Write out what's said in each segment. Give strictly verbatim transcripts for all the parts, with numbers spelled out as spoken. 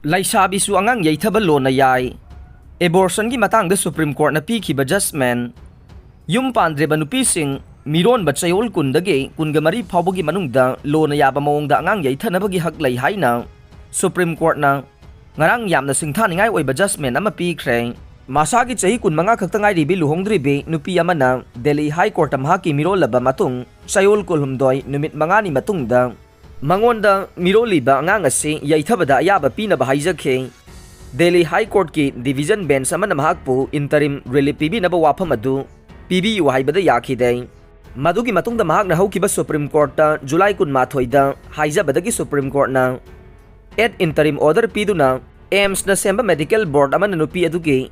ꯂꯩꯁꯥꯕꯤꯁꯨ ꯑꯉꯥꯡ ꯌꯩꯊꯕ ꯂꯣꯅ ꯌꯥꯏ꯫ Abortionꯒꯤ ꯃꯇꯥꯡꯗ Supreme Courtꯅ ꯄꯤꯈꯤꯕ judgment꯫ ꯌꯨꯝ ꯄꯥꯟꯗ꯭ꯔꯤꯕ ꯅꯨꯄꯤꯁꯤꯡ ꯃꯤꯔꯣꯟꯕ ꯆꯌꯣꯜ ꯀꯨꯟꯗꯒꯤ ꯀꯨꯟꯒ ꯃꯔꯤ ꯐꯥꯎꯕꯒꯤ ꯃꯅꯨꯡꯗ ꯂꯣꯅ ꯌꯥꯕ ꯃꯑꯣꯡꯗ ꯑꯉꯥꯡ ꯌꯩꯊꯅꯕꯒꯤ ꯍꯛ ꯂꯩ ꯍꯥꯏꯅ Supreme Courtꯅ ꯉꯔꯥꯡ ꯌꯥꯝꯅ ꯁꯤꯡꯊꯥꯅꯤꯡꯉꯥꯏ ꯑꯣꯏꯕ judgment ꯑꯃ ꯄꯤꯈ꯭ꯔꯦ꯫ ꯃꯁꯥꯒꯤ ꯆꯍꯤ ꯀꯨꯟꯃꯉꯥ ꯈꯛꯇ ꯉꯥꯏꯔꯤꯕꯤ ꯂꯨꯍꯣꯡꯗ꯭ꯔꯤꯕꯤ ꯅꯨꯄꯤ ꯑꯃꯅ Delhi High Courtꯇ ꯃꯍꯥꯛꯀꯤ ꯃꯤꯔꯣꯜꯂꯕ ꯃꯇꯨꯡ ꯆꯌꯣꯜ ꯀꯨꯟꯍꯨꯝꯗꯣꯏ ꯅꯨꯃꯤꯠ ꯃꯉꯥꯅꯤ ꯃꯇꯨꯡꯗ ꯃꯉꯣꯟꯗ ꯃꯤꯔꯣꯜꯂꯤꯕ ꯑꯉꯥꯡ ꯑꯁꯤ ꯌꯩꯊꯕꯗ ꯑꯌꯥꯕ ꯄꯤꯅꯕ ꯍꯥꯏꯖꯈꯤ꯫ Delhi High Courtꯀꯤ division bench ꯑꯃꯅ ꯃꯍꯥꯛꯄꯨ interim relief ꯄꯤꯕꯤꯅꯕ ꯋꯥꯐꯝ ꯑꯗꯨ ꯄꯤꯕꯤꯌꯨ ꯍꯥꯏꯕꯗ ꯌꯥꯈꯤꯗꯦ꯫ ꯃꯗꯨꯒꯤ ꯃꯇꯨꯡꯗ ꯃꯍꯥꯛꯅ ꯍꯧꯈꯤꯕ Supreme Courtꯇ July ꯀꯨꯟꯃꯥꯊꯣꯏꯗ ꯍꯥꯏꯖꯕꯗꯒꯤ Supreme Courtꯅ ad interim order ꯄꯤꯗꯨꯅ AIIMSꯅ ꯁꯦꯝꯕ medical board ꯑꯃꯅ ꯅꯨꯄꯤ ꯑꯗꯨꯒꯤ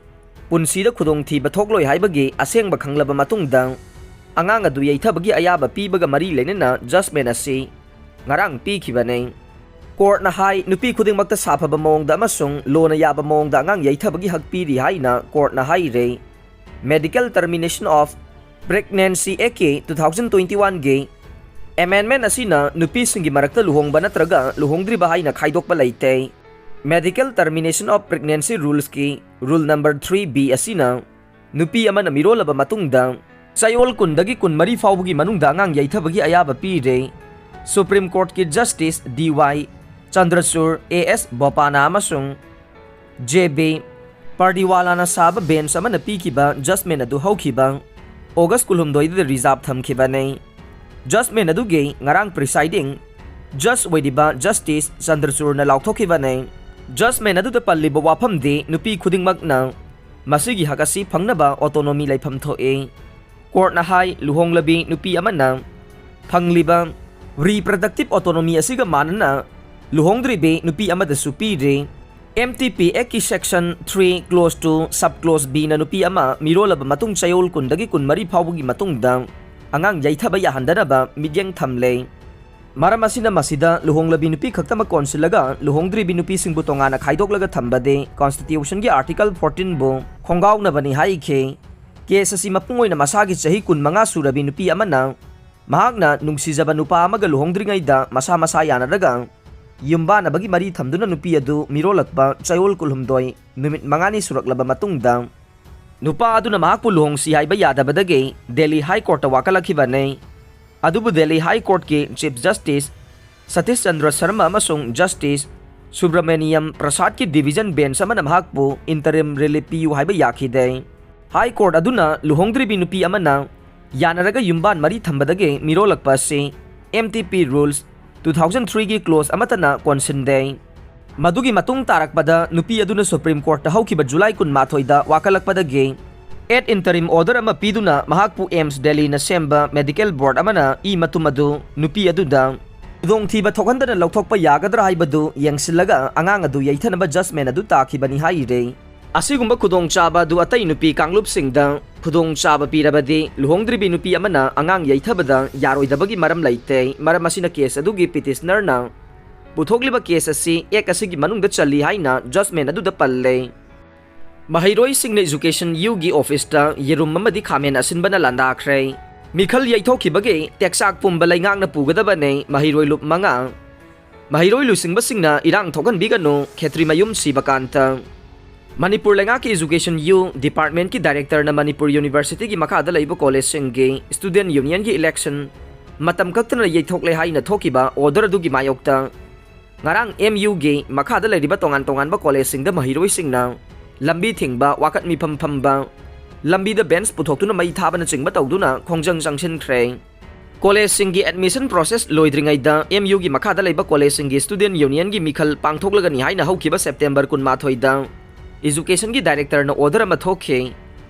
ꯄꯨꯟꯁꯤꯗ ꯈꯨꯗꯣꯡꯊꯤꯕ ꯊꯣꯛꯂꯣꯏ ꯍꯥꯏꯕꯒꯤ ꯑꯁꯦꯡꯕ ꯈꯪꯂꯕ ꯃꯇꯨꯡꯗ ꯑꯉꯥꯡ ꯑꯗꯨ ꯌꯩꯊꯕꯒꯤ ꯑꯌꯥꯕ ꯄꯤꯕꯒ ꯃꯔꯤ ꯂꯩꯅꯅ judgment ꯑꯁꯤ ꯉꯔꯥꯡ ꯄꯤꯈꯤꯕꯅꯤ꯫ Courtꯅ ꯍꯥꯏ, ꯅꯨꯄꯤ ꯈꯨꯗꯤꯡꯃꯛꯇ ꯁꯥꯐꯕ ꯃꯑꯣꯡꯗ ꯑꯃꯁꯨꯡ ꯂꯣꯅ ꯌꯥꯕ ꯃꯑꯣꯡꯗ ꯑꯉꯥꯡ ꯌꯩꯊꯕꯒꯤ ꯍꯛ ꯄꯤꯔꯤ ꯍꯥꯏꯅ Courtꯅ ꯍꯥꯏꯔꯦ꯫ Medical Termination of Pregnancy Actꯀꯤ two thousand twenty-oneꯒꯤ amendment ꯑꯁꯤꯅ ꯅꯨꯄꯤꯁꯤꯡꯒꯤ ꯃꯔꯛꯇ ꯂꯨꯍꯣꯡꯕ ꯅꯠꯇ꯭ꯔꯒ ꯂꯨꯍꯣꯡꯗ꯭ꯔꯤꯕ ꯍꯥꯏꯅ ꯈꯥꯏꯗꯣꯛꯄ ꯂꯩꯇꯦ꯫ Medical Termination of Pregnancy Rulesꯀꯤ rule number three B ꯑꯁꯤꯅ ꯅꯨꯄꯤ ꯑꯃꯅ ꯃꯤꯔꯣꯜꯂꯕ ꯃꯇꯨꯡꯗ ꯆꯌꯣꯜ ꯀꯨꯟꯗꯒꯤ ꯀꯨꯟꯃꯔꯤ ꯐꯥꯎꯕꯒꯤ ꯃꯅꯨꯡꯗ ꯑꯉꯥꯡ ꯌꯩꯊꯕꯒꯤ ꯑꯌꯥꯕ ꯄꯤꯔꯦ꯫ Supreme Courtꯀꯤ Justice D Y Chandrachud, A S Bopanna ꯑꯃꯁꯨꯡ J B Pardiwalana ꯁꯥꯕ bench ꯑꯃꯅ ꯄꯤꯈꯤꯕ judgment ꯑꯗꯨ ꯍꯧꯈꯤꯕ August ꯀꯨꯟꯍꯨꯝꯗꯣꯏꯗ reserve ꯊꯝꯈꯤꯕꯅꯤ꯫ Judgment ꯑꯗꯨꯒꯤ ꯉꯔꯥꯡ presiding judge ꯑꯣꯏꯔꯤꯕ Justice Chandrachudꯅ ꯂꯥꯎꯊꯣꯛꯈꯤꯕꯅꯤ꯫ Judgment ꯑꯗꯨꯗ ꯄꯜꯂꯤꯕ ꯋꯥꯐꯝꯗꯤ ꯅꯨꯄꯤ ꯈꯨꯗꯤꯡꯃꯛꯅ ꯃꯁꯤꯒꯤ ꯍꯛ ꯑꯁꯤ ꯐꯪꯅꯕ autonomy ꯂꯩꯐꯝ ꯊꯣꯛꯏ꯫ Courtꯅ ꯍꯥꯏ, ꯂꯨꯍꯣꯡꯂꯕꯤ ꯅꯨꯄꯤ ꯑꯃꯅ ꯐꯪꯂꯤꯕ reproductive autonomy ꯑꯁꯤꯒ ꯃꯥꯟꯅꯅ ꯂꯨꯍꯣꯡꯗ꯭ꯔꯤꯕꯤ ꯅꯨꯄꯤ ꯑꯃꯗꯁꯨ ꯄꯤꯔꯤ꯫ M T P Actꯀꯤ Section three, Clause two, Sub Clause Bꯅ ꯅꯨꯄꯤ ꯑꯃ ꯃꯤꯔꯣꯜꯂꯕ ꯃꯇꯨꯡ ꯆꯌꯣꯜ ꯀꯨꯟꯗꯒꯤ ꯀꯨꯟꯃꯔꯤ ꯐꯥꯎꯕꯒꯤ ꯃꯇꯨꯡꯗ ꯑꯉꯥꯡ ꯌꯩꯊꯕ ꯌꯥꯍꯟꯗꯅꯕ ꯃꯤꯠꯌꯦꯡ ꯊꯝꯂꯦ꯫ ꯃꯔꯝ ꯑꯁꯤꯅ ꯃꯁꯤꯗ ꯂꯨꯍꯣꯡꯂꯕꯤ ꯅꯨꯄꯤ ꯈꯛꯇꯃꯛ ꯀꯣꯟꯁꯤꯜꯂꯒ ꯂꯨꯍꯣꯡꯗ꯭ꯔꯤꯕꯤ ꯅꯨꯄꯤꯁꯤꯡꯕꯨ ꯇꯣꯉꯥꯟꯅ ꯈꯥꯏꯗꯣꯛꯂꯒ ꯊꯝꯕꯗꯤ Constitutionꯒꯤ Article fourteenꯕꯨ ꯈꯣꯡꯒꯥꯎꯅꯕꯅꯤ ꯍꯥꯏꯈꯤ꯫ Case ꯑꯁꯤ ꯃꯄꯨꯡ ꯑꯣꯏꯅ ꯃꯁꯥꯒꯤ ꯆꯍꯤ ꯀꯨꯟꯃꯉꯥ ꯁꯨꯔꯕꯤ ꯅꯨꯄꯤ ꯑꯃꯅ ꯃꯍꯥꯛꯅ ꯅꯨꯡꯁꯤꯖꯕ ꯅꯨꯄꯥ ꯑꯃꯒ ꯂꯨꯍꯣꯡꯗ꯭ꯔꯤꯉꯩꯗ ꯃꯁꯥ ꯃꯁꯥ ꯌꯥꯅꯔꯒ ꯌꯨꯝꯕꯥꯟꯅꯕꯒꯤ ꯃꯔꯤ ꯊꯝꯗꯨꯅ ꯅꯨꯄꯤ ꯑꯗꯨ ꯃꯤꯔꯣꯜꯂꯛꯄ ꯆꯌꯣꯜ ꯀꯨꯟꯍꯨꯝꯗꯣꯏ, ꯅꯨꯃꯤꯠ ꯃꯉꯥꯅꯤ ꯁꯨꯔꯛꯂꯕ ꯃꯇꯨꯡꯗ, ꯅꯨꯄꯥ ꯑꯗꯨꯅ ꯃꯍꯥꯛꯄꯨ ꯂꯨꯍꯣꯡꯁꯤ ꯍꯥꯏꯕ ꯌꯥꯗꯕꯗꯒꯤ ꯗꯦꯜꯂꯤ ꯍꯥꯏ ꯀꯣꯔꯠꯇ ꯋꯥꯀꯠꯂꯛꯈꯤꯕꯅꯤ꯫ ꯑꯗꯨꯕꯨ ꯗꯦꯜꯂꯤ ꯍꯥꯏ ꯀꯣꯔꯠꯀꯤ ꯆꯤꯐ ꯖꯁꯇꯤꯁ ꯁꯇꯤꯁ ꯆꯟꯗ꯭ꯔ ꯁꯔꯃ ꯑꯃꯁꯨꯡ ꯖꯁꯇꯤꯁ ꯁꯨꯕ꯭ꯔꯃꯅꯤꯌꯝ ꯄ꯭ꯔꯁꯥꯗꯀꯤ ꯗꯤꯚꯤꯖꯟ ꯕꯦꯟꯆ ꯑꯃꯅ ꯃꯍꯥꯛꯄꯨ ꯏꯟꯇꯔꯤꯝ ꯔꯤꯂꯤꯐ ꯄꯤꯌꯨ ꯍꯥꯏꯕ ꯌꯥꯈꯤꯗꯦ꯫ ꯍꯥꯏ ꯀꯣꯔꯠ ꯑꯗꯨꯅ ꯂꯨꯍꯣꯡꯗ꯭ꯔꯤꯕꯤ ꯅꯨꯄꯤ ꯑꯃꯅ ꯌꯥꯅꯔꯒ ꯌꯨꯝꯕꯥꯟ ꯃꯔꯤ ꯊꯝꯕꯗꯒꯤ ꯃꯤꯔꯣꯜꯂꯛꯄ ꯑꯁꯤ M T P Rules two thousand three ꯒꯤ ꯀ꯭ꯂꯣꯖ ꯑꯃꯠꯇꯅ ꯀꯣꯟꯁꯤꯟꯗꯦ꯫ ꯃꯗꯨꯒꯤ ꯃꯇꯨꯡ ꯇꯥꯔꯛꯄꯗ ꯅꯨꯄꯤ ꯑꯗꯨꯅ ꯁꯨꯄ꯭ꯔꯤꯝ ꯀꯣꯔꯠꯇ ꯍꯧꯈꯤꯕ ꯖꯨꯂꯥꯏ ꯀꯨꯟꯃꯥꯊꯣꯏꯗ ꯋꯥꯀꯠꯂꯛꯄꯗꯒꯤ ꯑꯦꯗ ꯏꯟꯇꯔꯤꯝ ꯑꯣꯔꯗꯔ ꯑꯃ ꯄꯤꯗꯨꯅ ꯃꯍꯥꯛꯄꯨ ꯑꯦꯝꯁ ꯗꯦꯜꯂꯤꯅ ꯁꯦꯝꯕ ꯃꯦꯗꯤꯀꯦꯜ ꯕꯣꯔꯗ ꯑꯃꯅ ꯏ ꯃꯇꯨꯝ ꯑꯗꯨ ꯅꯨꯄꯤ ꯑꯗꯨꯗ ꯈꯨꯗꯣꯡꯊꯤꯕ ꯊꯣꯛꯍꯟꯗꯅ ꯂꯧꯊꯣꯛꯄ ꯌꯥꯒꯗ꯭ꯔꯥ ꯍꯥꯏꯕꯗꯨ ꯌꯦꯡꯁꯤꯜꯂꯒ ꯑꯉꯥꯡ ꯑꯗꯨ ꯌꯩꯊꯅꯕ ꯖꯁꯃꯦꯟ ꯑꯗꯨ ꯇꯥꯈꯤꯕꯅꯤ ꯍꯥꯏꯔꯤ꯫ ꯑꯁꯤꯒꯨꯝꯕ ꯈꯨꯗꯣꯡꯆꯥꯕ ꯑꯗꯨ ꯑꯇꯩ ꯅꯨꯄꯤ ꯀꯥꯡꯂꯨꯞꯁꯤꯡꯗ ꯈꯨꯗꯣꯡꯆꯥꯕ ꯄꯤꯔꯕꯗꯤ ꯂꯨꯍꯣꯡꯗ꯭ꯔꯤꯕꯤ ꯅꯨꯄꯤ ꯑꯃꯅ ꯑꯉꯥꯡ ꯌꯩꯊꯕꯗ ꯌꯥꯔꯣꯏꯗꯕꯒꯤ ꯃꯔꯝ ꯂꯩꯇꯦ꯫ ꯃꯔꯝ ꯑꯁꯤꯅ ꯀꯦꯁ ꯑꯗꯨꯒꯤ ꯄꯤꯇꯤꯁꯅꯔꯅ ꯄꯨꯊꯣꯛꯂꯤꯕ ꯀꯦꯁ ꯑꯁꯤ ꯑꯦꯛ ꯑꯁꯤꯒꯤ ꯃꯅꯨꯡꯗ ꯆꯜꯂꯤ ꯍꯥꯏꯅ ꯖꯁꯃꯦꯟ ꯑꯗꯨꯗ ꯄꯜꯂꯦ꯫ ꯃꯍꯩꯔꯣꯏꯁꯤꯡꯅ ꯏꯖꯨꯀꯦꯁꯟ ꯌꯨꯒꯤ ꯑꯣꯐꯤꯁꯇ ꯌꯦꯔꯨꯝ ꯑꯃꯗꯤ ꯈꯥꯃꯦꯟ ꯑꯁꯤꯟꯕꯅ ꯂꯥꯟꯗꯥꯈ꯭ꯔꯦ꯫ ꯃꯤꯈꯜ ꯌꯩꯊꯣꯛꯈꯤꯕꯒꯤ ꯇꯦꯛꯆꯥꯛ ꯄꯨꯝꯕ ꯂꯩꯉꯥꯛꯅ ꯄꯨꯒꯗꯕꯅꯤ, ꯃꯍꯩꯔꯣꯏ ꯂꯨꯞ ꯃꯉꯥ꯫ ꯃꯍꯩꯔꯣꯏ ꯂꯨꯆꯤꯡꯕꯁꯤꯡꯅ ꯏꯔꯥꯡ ꯊꯣꯛꯍꯟꯕꯤꯒꯅꯨ, ꯈꯦꯇ꯭ꯔꯤꯃꯌꯨꯝ ꯁꯤꯕꯀꯥꯟꯇ꯫ ꯃꯅꯤꯄꯨꯔ ꯂꯩꯉꯥꯛꯀꯤ ꯏꯖꯨꯀꯦꯁꯟ ꯌꯨ ꯗꯤꯄꯥꯔꯠꯃꯦꯟꯠꯀꯤ ꯗꯥꯏꯔꯦꯛꯇꯔꯅ ꯃꯅꯤꯄꯨꯔ ꯌꯨꯅꯤꯚꯔꯁꯤꯇꯤꯒꯤ ꯃꯈꯥꯗ ꯂꯩꯕ ꯀꯣꯂꯦꯖꯁꯤꯡꯒꯤ ꯁ꯭ꯇꯨꯗꯦꯟꯠ ꯌꯨꯅꯤꯌꯟꯒꯤ ꯏꯂꯦꯛꯁꯟ ꯃꯇꯝ ꯀꯛꯇꯅ ꯌꯩꯊꯣꯛꯂꯦ ꯍꯥꯏꯅ ꯊꯣꯛꯈꯤꯕ ꯑꯣꯔꯗꯔ ꯑꯗꯨꯒꯤ ꯃꯥꯌꯣꯛꯇ ꯉꯔꯥꯡ ꯑꯦꯝ ꯌꯨꯒꯤ ꯃꯈꯥꯗ ꯂꯩꯔꯤꯕ ꯇꯣꯉꯥꯟ ꯇꯣꯉꯥꯟꯕ ꯀꯣꯂꯦꯖꯁꯤꯡꯗ ꯃꯍꯩꯔꯣꯏꯁꯤꯡꯅ ꯂꯝꯕꯤ ꯊꯤꯡꯕ, ꯋꯥꯀꯠ ꯃꯤꯐꯝ ꯐꯝꯕ, ꯂꯝꯕꯤꯗ ꯕꯦꯟꯆ ꯄꯨꯊꯣꯛꯇꯨꯅ ꯃꯩ ꯊꯥꯕꯅꯆꯤꯡꯕ ꯇꯧꯗꯨꯅ ꯈꯣꯡꯖꯪ ꯆꯪꯁꯤꯟꯈ꯭ꯔꯦ꯫ ꯀꯣꯂꯦꯖꯁꯤꯡꯒꯤ ꯑꯦꯗꯃꯤꯁꯟ ꯄ꯭ꯔꯣꯁꯦꯁ ꯂꯣꯏꯗ꯭ꯔꯤꯉꯩꯗ ꯑꯦꯝ ꯌꯨꯒꯤ ꯃꯈꯥꯗ ꯂꯩꯕ ꯀꯣꯂꯦꯖꯁꯤꯡꯒꯤ ꯁ꯭ꯇꯨꯗꯦꯟꯠ ꯌꯨꯅꯤꯌꯟꯒꯤ ꯃꯤꯈꯜ ꯄꯥꯡꯊꯣꯛꯂꯒꯅꯤ ꯍꯥꯏꯅ ꯍꯧꯈꯤꯕ ꯁꯦꯞꯇꯦꯝꯕꯔ ꯀꯨꯟꯃꯥꯊꯣꯏꯗ ꯏꯖꯨꯀꯦꯁꯟꯒꯤ ꯗꯥꯏꯔꯦꯛꯇꯔꯅ ꯑꯣꯔꯗꯔ ꯑꯃ ꯊꯣꯛꯈꯤ꯫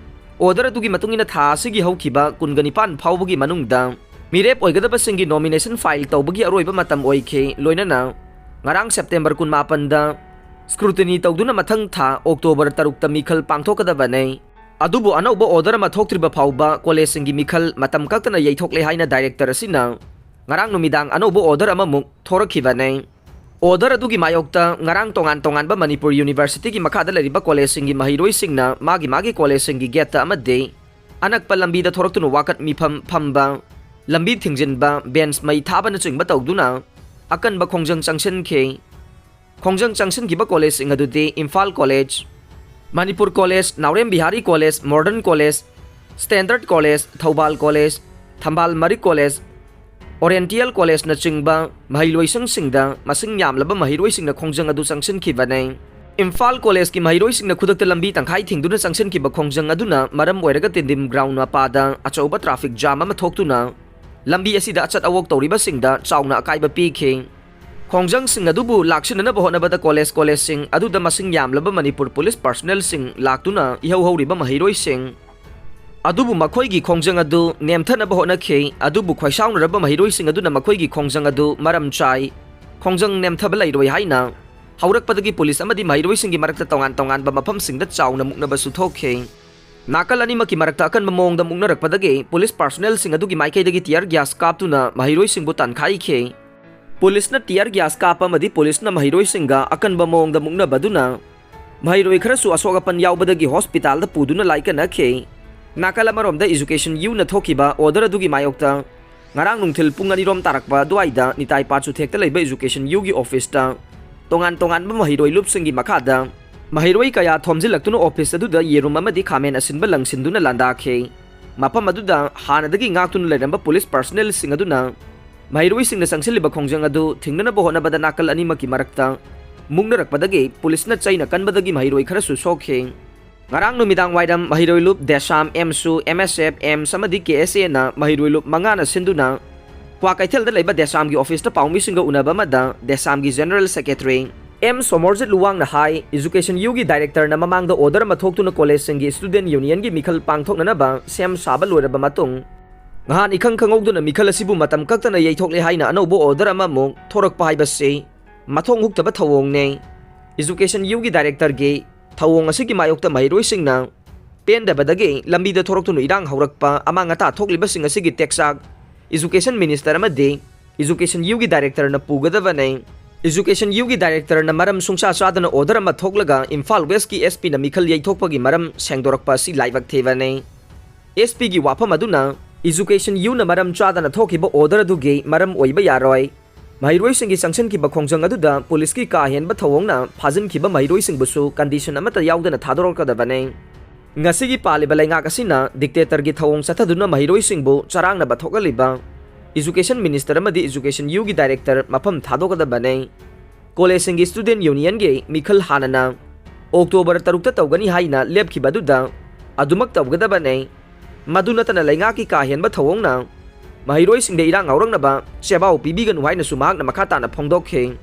ꯑꯣꯔꯗꯔ ꯑꯗꯨꯒꯤ ꯃꯇꯨꯡ ꯏꯟꯅ ꯊꯥ ꯑꯁꯤꯒꯤ ꯍꯧꯈꯤꯕ ꯀꯨꯟꯒ ꯅꯤꯄꯥꯟ ꯐꯥꯎꯕꯒꯤ ꯃꯅꯨꯡꯗ ꯃꯤꯔꯦꯞ ꯑꯣꯏꯒꯗꯕꯁꯤꯡꯒꯤ ꯅꯣꯃꯤꯅꯦꯁꯟ ꯐꯥꯏꯜ ꯇꯧꯕꯒꯤ ꯑꯔꯣꯏꯕ ꯃꯇꯝ ꯑꯣꯏꯈꯤ꯫ ꯂꯣꯏꯅꯅ ꯉꯔꯥꯡ ꯁꯦꯞꯇꯦꯝꯕꯔ ꯀꯨꯟꯃꯥꯄꯟꯗ ꯁ꯭ꯀ꯭ꯔꯨꯇꯤꯅꯤ ꯇꯧꯗꯨꯅ ꯃꯊꯪ ꯊꯥ ꯑꯣꯛꯇꯣꯕꯔ ꯇꯔꯨꯛꯇ ꯃꯤꯈꯜ ꯄꯥꯡꯊꯣꯛꯀꯗꯕꯅꯤ꯫ ꯑꯗꯨꯕꯨ ꯑꯅꯧꯕ ꯑꯣꯔꯗꯔ ꯑꯃ ꯊꯣꯛꯇ꯭ꯔꯤꯕ ꯐꯥꯎꯕ ꯀꯣꯂꯦꯖꯁꯤꯡꯒꯤ ꯃꯤꯈꯜ ꯃꯇꯝ ꯀꯛꯇꯅ ꯌꯩꯊꯣꯛꯂꯦ ꯍꯥꯏꯅ ꯗꯥꯏꯔꯦꯛꯇꯔ ꯑꯁꯤꯅ ꯉꯔꯥꯡ ꯅꯨꯃꯤꯗꯥꯡ ꯑꯅꯧꯕ ꯑꯣꯔꯗꯔ ꯑꯃꯃꯨꯛ ꯊꯣꯔꯛꯈꯤꯕꯅꯤ꯫ ꯑꯣꯔꯗꯔ ꯑꯗꯨꯒꯤ ꯃꯥꯌꯣꯛꯇ ꯉꯔꯥꯡ ꯇꯣꯉꯥꯟ ꯇꯣꯉꯥꯟꯕ ꯃꯅꯤꯄꯨꯔ ꯌꯨꯅꯤꯚꯔꯁꯤꯇꯤꯒꯤ ꯃꯈꯥꯗ ꯂꯩꯔꯤꯕ ꯀꯣꯂꯦꯖꯁꯤꯡꯒꯤ ꯃꯍꯩꯔꯣꯏꯁꯤꯡꯅ ꯃꯥꯒꯤ ꯃꯥꯒꯤ ꯀꯣꯂꯦꯖꯁꯤꯡꯒꯤ ꯒꯦꯠꯇ ꯑꯃꯗꯤ ꯑꯅꯛꯄ ꯂꯝꯕꯤꯗ ꯊꯣꯔꯛꯇꯨꯅ ꯋꯥꯀꯠ ꯃꯤꯐꯝ ꯐꯝꯕ, ꯂꯝꯕꯤ ꯊꯤꯡꯖꯤꯟꯕ, ꯕꯦꯟꯆ ꯃꯩ ꯊꯥꯕꯅꯆꯤꯡꯕ ꯇꯧꯗꯨꯅ ꯑꯀꯟꯕ ꯈꯣꯡꯖꯪ ꯆꯪꯁꯤꯟꯈꯤ꯫ ꯈꯣꯡꯖꯪ ꯆꯪꯁꯤꯟꯈꯤꯕ ꯀꯣꯂꯦꯖꯁꯤꯡ ꯑꯗꯨꯗꯤ Imphal college, Manipur college, Naorem Birahari college, modern college, standard college, Thoubal college, Thambal Marik college, oriental ꯀꯣꯂꯦꯖꯅꯆꯤꯡꯕ ꯃꯍꯩꯂꯣꯏꯁꯪꯁꯤꯡꯗ ꯃꯁꯤꯡ ꯌꯥꯝꯂꯕ ꯃꯍꯩꯔꯣꯏꯁꯤꯡꯅ ꯈꯣꯡꯖꯪ ꯑꯗꯨ ꯆꯪꯁꯤꯟꯈꯤꯕꯅꯤ꯫ ꯏꯝꯐꯥꯜ ꯀꯣꯂꯦꯖꯀꯤ ꯃꯍꯩꯔꯣꯏꯁꯤꯡꯅ ꯈꯨꯗꯛꯇ ꯂꯝꯕꯤ ꯇꯪꯈꯥꯏ ꯊꯤꯡꯗꯨꯅ ꯆꯪꯁꯤꯟꯈꯤꯕ ꯈꯣꯡꯖꯪ ꯑꯗꯨꯅ ꯃꯔꯝ ꯑꯣꯏꯔꯒ ꯇꯤꯟꯗꯤꯝ ꯒ꯭ꯔꯥꯎꯟ ꯃꯄꯥꯗ ꯑꯆꯧꯕ ꯇ꯭ꯔꯥꯐꯤꯛ ꯖꯥꯝ ꯑꯃ ꯊꯣꯛꯇꯨꯅ ꯂꯝꯕꯤ ꯑꯁꯤꯗ ꯑꯆꯠ ꯑꯋꯣꯛ ꯇꯧꯔꯤꯕꯁꯤꯡꯗ ꯆꯥꯎꯅ ꯑꯀꯥꯏꯕ ꯄꯤꯈꯤ꯫ ꯈꯣꯡꯖꯪꯁꯤꯡ ꯑꯗꯨꯕꯨ ꯂꯥꯛꯁꯤꯟꯅꯅꯕ ꯍꯣꯠꯅꯕꯗ ꯀꯣꯂꯦꯖ ꯀꯣꯂꯦꯖꯁꯤꯡ ꯑꯗꯨꯗ ꯃꯁꯤꯡ ꯌꯥꯝꯂꯕ ꯃꯅꯤꯄꯨꯔ ꯄꯨꯂꯤꯁ ꯄꯥꯔꯁꯣꯅꯦꯜꯁꯤꯡ ꯂꯥꯛꯇꯨꯅ ꯏꯍꯧ ꯍꯧꯔꯤꯕ ꯃꯍꯩꯔꯣꯏꯁꯤꯡ ꯑꯗꯨꯕꯨ ꯃꯈꯣꯏꯒꯤ ꯈꯣꯡꯖꯪ ꯑꯗꯨ ꯅꯦꯝꯊꯅꯕ ꯍꯣꯠꯅꯈꯤ꯫ ꯑꯗꯨꯕꯨ ꯈꯣꯏꯁꯥꯎꯅꯔꯕ ꯃꯍꯩꯔꯣꯏꯁꯤꯡ ꯑꯗꯨꯅ ꯃꯈꯣꯏꯒꯤ ꯈꯣꯡꯖꯪ ꯑꯗꯨ ꯃꯔꯝ ꯆꯥꯏ, ꯈꯣꯡꯖꯪ ꯅꯦꯝꯊꯕ ꯂꯩꯔꯣꯏ ꯍꯥꯏꯅ ꯍꯧꯔꯛꯄꯗꯒꯤ ꯄꯨꯂꯤꯁ ꯑꯃꯗꯤ ꯃꯍꯩꯔꯣꯏꯁꯤꯡꯒꯤ ꯃꯔꯛꯇ ꯇꯣꯉꯥꯟ ꯇꯣꯉꯥꯟꯕ ꯃꯐꯝꯁꯤꯡꯗ ꯆꯥꯎꯅ ꯃꯨꯛꯅꯕꯁꯨ ꯊꯣꯛꯈꯤ꯫ ꯅꯥꯀꯜ ꯑꯅꯤꯃꯛꯀꯤ ꯃꯔꯛꯇ ꯑꯀꯟꯕ ꯃꯑꯣꯡꯗ ꯃꯨꯛꯅꯔꯛꯄꯗꯒꯤ ꯄꯨꯂꯤꯁ ꯄꯥꯔꯁꯣꯅꯦꯜꯁꯤꯡ ꯑꯗꯨꯒꯤ ꯃꯥꯏꯀꯩꯗꯒꯤ ꯇꯤꯌꯔ ꯒ꯭ꯌꯥꯁ ꯀꯥꯞꯇꯨꯅ ꯃꯍꯩꯔꯣꯏꯁꯤꯡꯕꯨ ꯇꯥꯟꯈꯥꯏꯈꯤ꯫ ꯄꯨꯂꯤꯁꯅ ꯇꯤꯌꯔ ꯒ꯭ꯌꯥꯁ ꯀꯥꯞꯄ ꯑꯃꯗꯤ ꯄꯨꯂꯤꯁꯅ ꯃꯍꯩꯔꯣꯏꯁꯤꯡꯒ ꯑꯀꯟꯕ ꯃꯑꯣꯡꯗ ꯃꯨꯛꯅꯕꯗꯨꯅ ꯃꯍꯩꯔꯣꯏ ꯈꯔꯁꯨ ꯑꯁꯣꯛ ꯑꯄꯟ ꯌꯥꯎꯕꯗꯒꯤ ꯍꯣꯁꯄꯤꯇꯥꯜꯗ ꯄꯨꯗꯨꯅ ꯂꯥꯏꯀꯠꯅꯈꯤ꯫ ꯅꯥꯀꯜ ꯑꯃꯔꯣꯝꯗ ꯏꯖꯨꯀꯦꯁꯟ ꯌꯨꯅ ꯊꯣꯛꯈꯤꯕ ꯑꯣꯔꯗꯔ ꯑꯗꯨꯒꯤ ꯃꯥꯌꯣꯛꯇ ꯉꯔꯥꯡ ꯅꯨꯡꯊꯤꯜ ꯄꯨꯡ ꯑꯅꯤꯔꯣꯝ ꯇꯥꯔꯛꯄ ꯑꯗꯨꯋꯥꯏꯗ ꯅꯤꯇꯥꯏ ꯄꯥꯠꯁꯨꯊꯦꯛꯇ ꯂꯩꯕ ꯏꯖꯨꯀꯦꯁꯟ ꯌꯨꯒꯤ ꯑꯣꯐꯤꯁꯇ ꯇꯣꯉꯥꯟ ꯇꯣꯉꯥꯟꯕ ꯃꯍꯩꯔꯣꯏ ꯂꯨꯞꯁꯤꯡꯒꯤ ꯃꯈꯥꯗ ꯃꯍꯩꯔꯣꯏ ꯀꯌꯥ ꯊꯣꯝꯖꯤꯜꯂꯛꯇꯨꯅ ꯑꯣꯐꯤꯁ ꯑꯗꯨꯗ ꯌꯦꯔꯨꯝ ꯑꯃꯗꯤ ꯈꯥꯃꯦꯟ ꯑꯁꯤꯟꯕ ꯂꯪꯁꯤꯟꯗꯨꯅ ꯂꯥꯟꯗꯥꯈꯤ꯫ ꯃꯐꯝ ꯑꯗꯨꯗ ꯍꯥꯟꯅꯗꯒꯤ ꯉꯥꯛꯇꯨꯅ ꯂꯩꯔꯝꯕ ꯄꯨꯂꯤꯁ ꯄꯥꯔꯁꯣꯅꯦꯜꯁꯤꯡ ꯑꯗꯨꯅ ꯃꯍꯩꯔꯣꯏꯁꯤꯡꯅ ꯆꯪꯁꯤꯜꯂꯤꯕ ꯈꯣꯡꯖꯪ ꯑꯗꯨ ꯊꯤꯡꯅꯅꯕ ꯍꯣꯠꯅꯕꯗ ꯅꯥꯀꯜ ꯑꯅꯤꯃꯛꯀꯤ ꯃꯔꯛꯇ ꯃꯨꯛꯅꯔꯛꯄꯗꯒꯤ ꯄꯨꯂꯤꯁꯅ ꯆꯩꯅ ꯀꯟꯕꯗꯒꯤ ꯃꯍꯩꯔꯣꯏ ꯈꯔꯁꯨ ꯁꯣꯛꯈꯤ꯫ ꯉꯔꯥꯡ ꯅꯨꯃꯤꯗꯥꯡ ꯋꯥꯏꯔꯝ ꯃꯍꯩꯔꯣꯏ ꯂꯨꯞ ꯗꯦꯁꯥꯝ ꯑꯦꯝꯁꯨ, ꯑꯦꯝ ꯑꯦꯁ ꯑꯦꯐ, ꯑꯦꯝꯁ ꯑꯃꯗꯤ ꯀꯦ ꯑꯦꯁ ꯑꯦꯅ ꯃꯍꯩꯔꯣꯏ ꯂꯨꯞ ꯃꯉꯥꯅ ꯁꯤꯟꯗꯨꯅ ꯀ꯭ꯋꯥꯀꯩꯊꯦꯜꯗ ꯂꯩꯕ ꯗꯦꯁꯥꯝꯒꯤ ꯑꯣꯐꯤꯁꯇ ꯄꯥꯎꯃꯤꯁꯤꯡꯒ ꯎꯅꯕ ꯑꯃꯗ ꯗꯦꯁꯥꯝꯒꯤ ꯖꯦꯅꯔꯦꯜ ꯁꯦꯀ꯭ꯔꯦꯇꯔꯤ ꯑꯦꯝ ꯁꯣꯃꯣꯔꯖꯤꯠ ꯂꯨꯋꯥꯡꯅ ꯍꯥꯏ, ꯏꯖꯨꯀꯦꯁꯟ ꯌꯨꯒꯤ ꯗꯥꯏꯔꯦꯛꯇꯔꯅ ꯃꯃꯥꯡꯗ ꯑꯣꯔꯗꯔ ꯑꯃ ꯊꯣꯛꯇꯨꯅ ꯀꯣꯂꯦꯖꯁꯤꯡꯒꯤ ꯁ꯭ꯇꯨꯗꯦꯟꯠ ꯌꯨꯅꯤꯌꯟꯒꯤ ꯃꯤꯈꯜ ꯄꯥꯡꯊꯣꯛꯅꯅꯕ ꯁꯦꯝ ꯁꯥꯕ ꯂꯣꯏꯔꯕ ꯃꯇꯨꯡ, ꯅꯍꯥꯟ ꯏꯈꯪ ꯈꯪꯍꯧꯗꯅ ꯃꯤꯈꯜ ꯑꯁꯤꯕꯨ ꯃꯇꯝ ꯀꯛꯇꯅ ꯌꯩꯊꯣꯛꯂꯦ ꯍꯥꯏꯅ ꯑꯅꯧꯕ ꯑꯣꯔꯗꯔ ꯑꯃꯃꯨꯛ ꯊꯣꯔꯛꯄ ꯍꯥꯏꯕꯁꯤ ꯃꯊꯣꯡ ꯍꯨꯛꯇꯕ ꯊꯧꯑꯣꯡꯅꯤ꯫ ꯏꯖꯨꯀꯦꯁꯟ ꯌꯨꯒꯤ ꯗꯥꯏꯔꯦꯛꯇꯔꯒꯤ ꯊꯧꯑꯣꯡ ꯑꯁꯤꯒꯤ ꯃꯥꯌꯣꯛꯇ ꯃꯍꯩꯔꯣꯏꯁꯤꯡꯅ ꯄꯦꯟꯗꯕꯗꯒꯤ ꯂꯝꯕꯤꯗ ꯊꯣꯔꯛꯇꯨꯅ ꯏꯔꯥꯡ ꯍꯧꯔꯛꯄ, ꯑꯃꯥꯡ ꯑꯇꯥ ꯊꯣꯛꯂꯤꯕꯁꯤꯡ ꯑꯁꯤꯒꯤ ꯇꯦꯛꯆꯥꯛ ꯏꯖꯨꯀꯦꯁꯟ ꯃꯤꯅꯤꯁꯇꯔ ꯑꯃꯗꯤ ꯏꯖꯨꯀꯦꯁꯟ ꯌꯨꯒꯤ ꯗꯥꯏꯔꯦꯛꯇꯔꯅ ꯄꯨꯒꯗꯕꯅꯤ꯫ ꯏꯖꯨꯀꯦꯁꯟ ꯌꯨꯒꯤ ꯗꯥꯏꯔꯦꯛꯇꯔꯅ ꯃꯔꯝ ꯁꯨꯡꯆꯥ ꯆꯥꯗꯅ ꯑꯣꯔꯗꯔ ꯑꯃ ꯊꯣꯛꯂꯒ ꯏꯝꯐꯥꯜ ꯋꯦꯁꯀꯤ ꯑꯦꯁ ꯄꯤꯅ ꯃꯤꯈꯜ ꯌꯩꯊꯣꯛꯄꯒꯤ ꯃꯔꯝ ꯁꯦꯡꯗꯣꯔꯛꯄ ꯑꯁꯤ ꯂꯥꯏꯕꯛ ꯊꯤꯕꯅꯤ꯫ ꯑꯦꯁ ꯄꯤꯒꯤ ꯋꯥꯐꯝ ꯑꯗꯨꯅ ꯏꯖꯨꯀꯦꯁꯟ ꯌꯨꯅ ꯃꯔꯝ ꯆꯥꯗꯅ ꯊꯣꯛꯈꯤꯕ ꯑꯣꯔꯗꯔ ꯑꯗꯨꯒꯤ ꯃꯔꯝ ꯑꯣꯏꯕ ꯌꯥꯔꯣꯏ꯫ ꯃꯍꯩꯔꯣꯏꯁꯤꯡꯒꯤ ꯆꯪꯁꯤꯟꯈꯤꯕ ꯈꯣꯡꯖꯪ ꯑꯗꯨꯗ ꯄꯨꯂꯤꯁꯀꯤ ꯀꯥ ꯍꯦꯟꯕ ꯊꯧꯑꯣꯡꯅ ꯐꯥꯖꯤꯟꯈꯤꯕ ꯃꯍꯩꯔꯣꯏꯁꯤꯡꯕꯨꯁꯨ ꯀꯟꯗꯤꯁꯟ ꯑꯃꯠꯇ ꯌꯥꯎꯗꯅ ꯊꯥꯗꯣꯔꯛꯀꯗꯕꯅꯤ꯫ ꯉꯁꯤꯒꯤ ꯄꯥꯜꯂꯤꯕ ꯂꯩꯉꯥꯛ ꯑꯁꯤꯅ ꯗꯤꯛꯇꯦꯇꯔꯒꯤ ꯊꯧꯑꯣꯡ ꯆꯠꯊꯗꯨꯅ ꯃꯍꯩꯔꯣꯏꯁꯤꯡꯕꯨ ꯆꯔꯥꯡꯅꯕ ꯊꯣꯛꯍꯜꯂꯤꯕ ꯏꯖꯨꯀꯦꯁꯟ ꯃꯤꯅꯤꯁꯇꯔ ꯑꯃꯗꯤ ꯏꯖꯨꯀꯦꯁꯟ ꯌꯨꯒꯤ ꯗꯥꯏꯔꯦꯛꯇꯔ ꯃꯐꯝ ꯊꯥꯗꯣꯛꯀꯗꯕꯅꯤ꯫ ꯀꯣꯂꯦꯖꯁꯤꯡꯒꯤ ꯁ꯭ꯇꯨꯗꯦꯟꯠ ꯌꯨꯅꯤꯌꯟꯒꯤ ꯃꯤꯈꯜ ꯍꯥꯟꯅꯅ ꯑꯣꯛꯇꯣꯕꯔ ꯇꯔꯨꯛꯇ ꯇꯧꯒꯅꯤ ꯍꯥꯏꯅ ꯂꯦꯞꯈꯤꯕ ꯑꯗꯨꯗ ꯑꯗꯨꯃꯛ ꯇꯧꯒꯗꯕꯅꯤ꯫ ꯃꯗꯨ ꯅꯠꯇꯅ ꯂꯩꯉꯥꯛꯀꯤ ꯀꯥ ꯍꯦꯟꯕ ꯊꯧꯑꯣꯡꯅ ꯃꯍꯩꯔꯣꯏꯁꯤꯡꯗ ꯏꯔꯥꯡ ꯍꯧꯔꯛꯅꯕ ꯆꯦꯕꯥꯎ ꯄꯤꯕꯤꯒꯅꯨ ꯍꯥꯏꯅꯁꯨ ꯃꯍꯥꯛꯅ ꯃꯈꯥ ꯇꯥꯅ ꯐꯣꯡꯗꯣꯛꯈꯤ꯫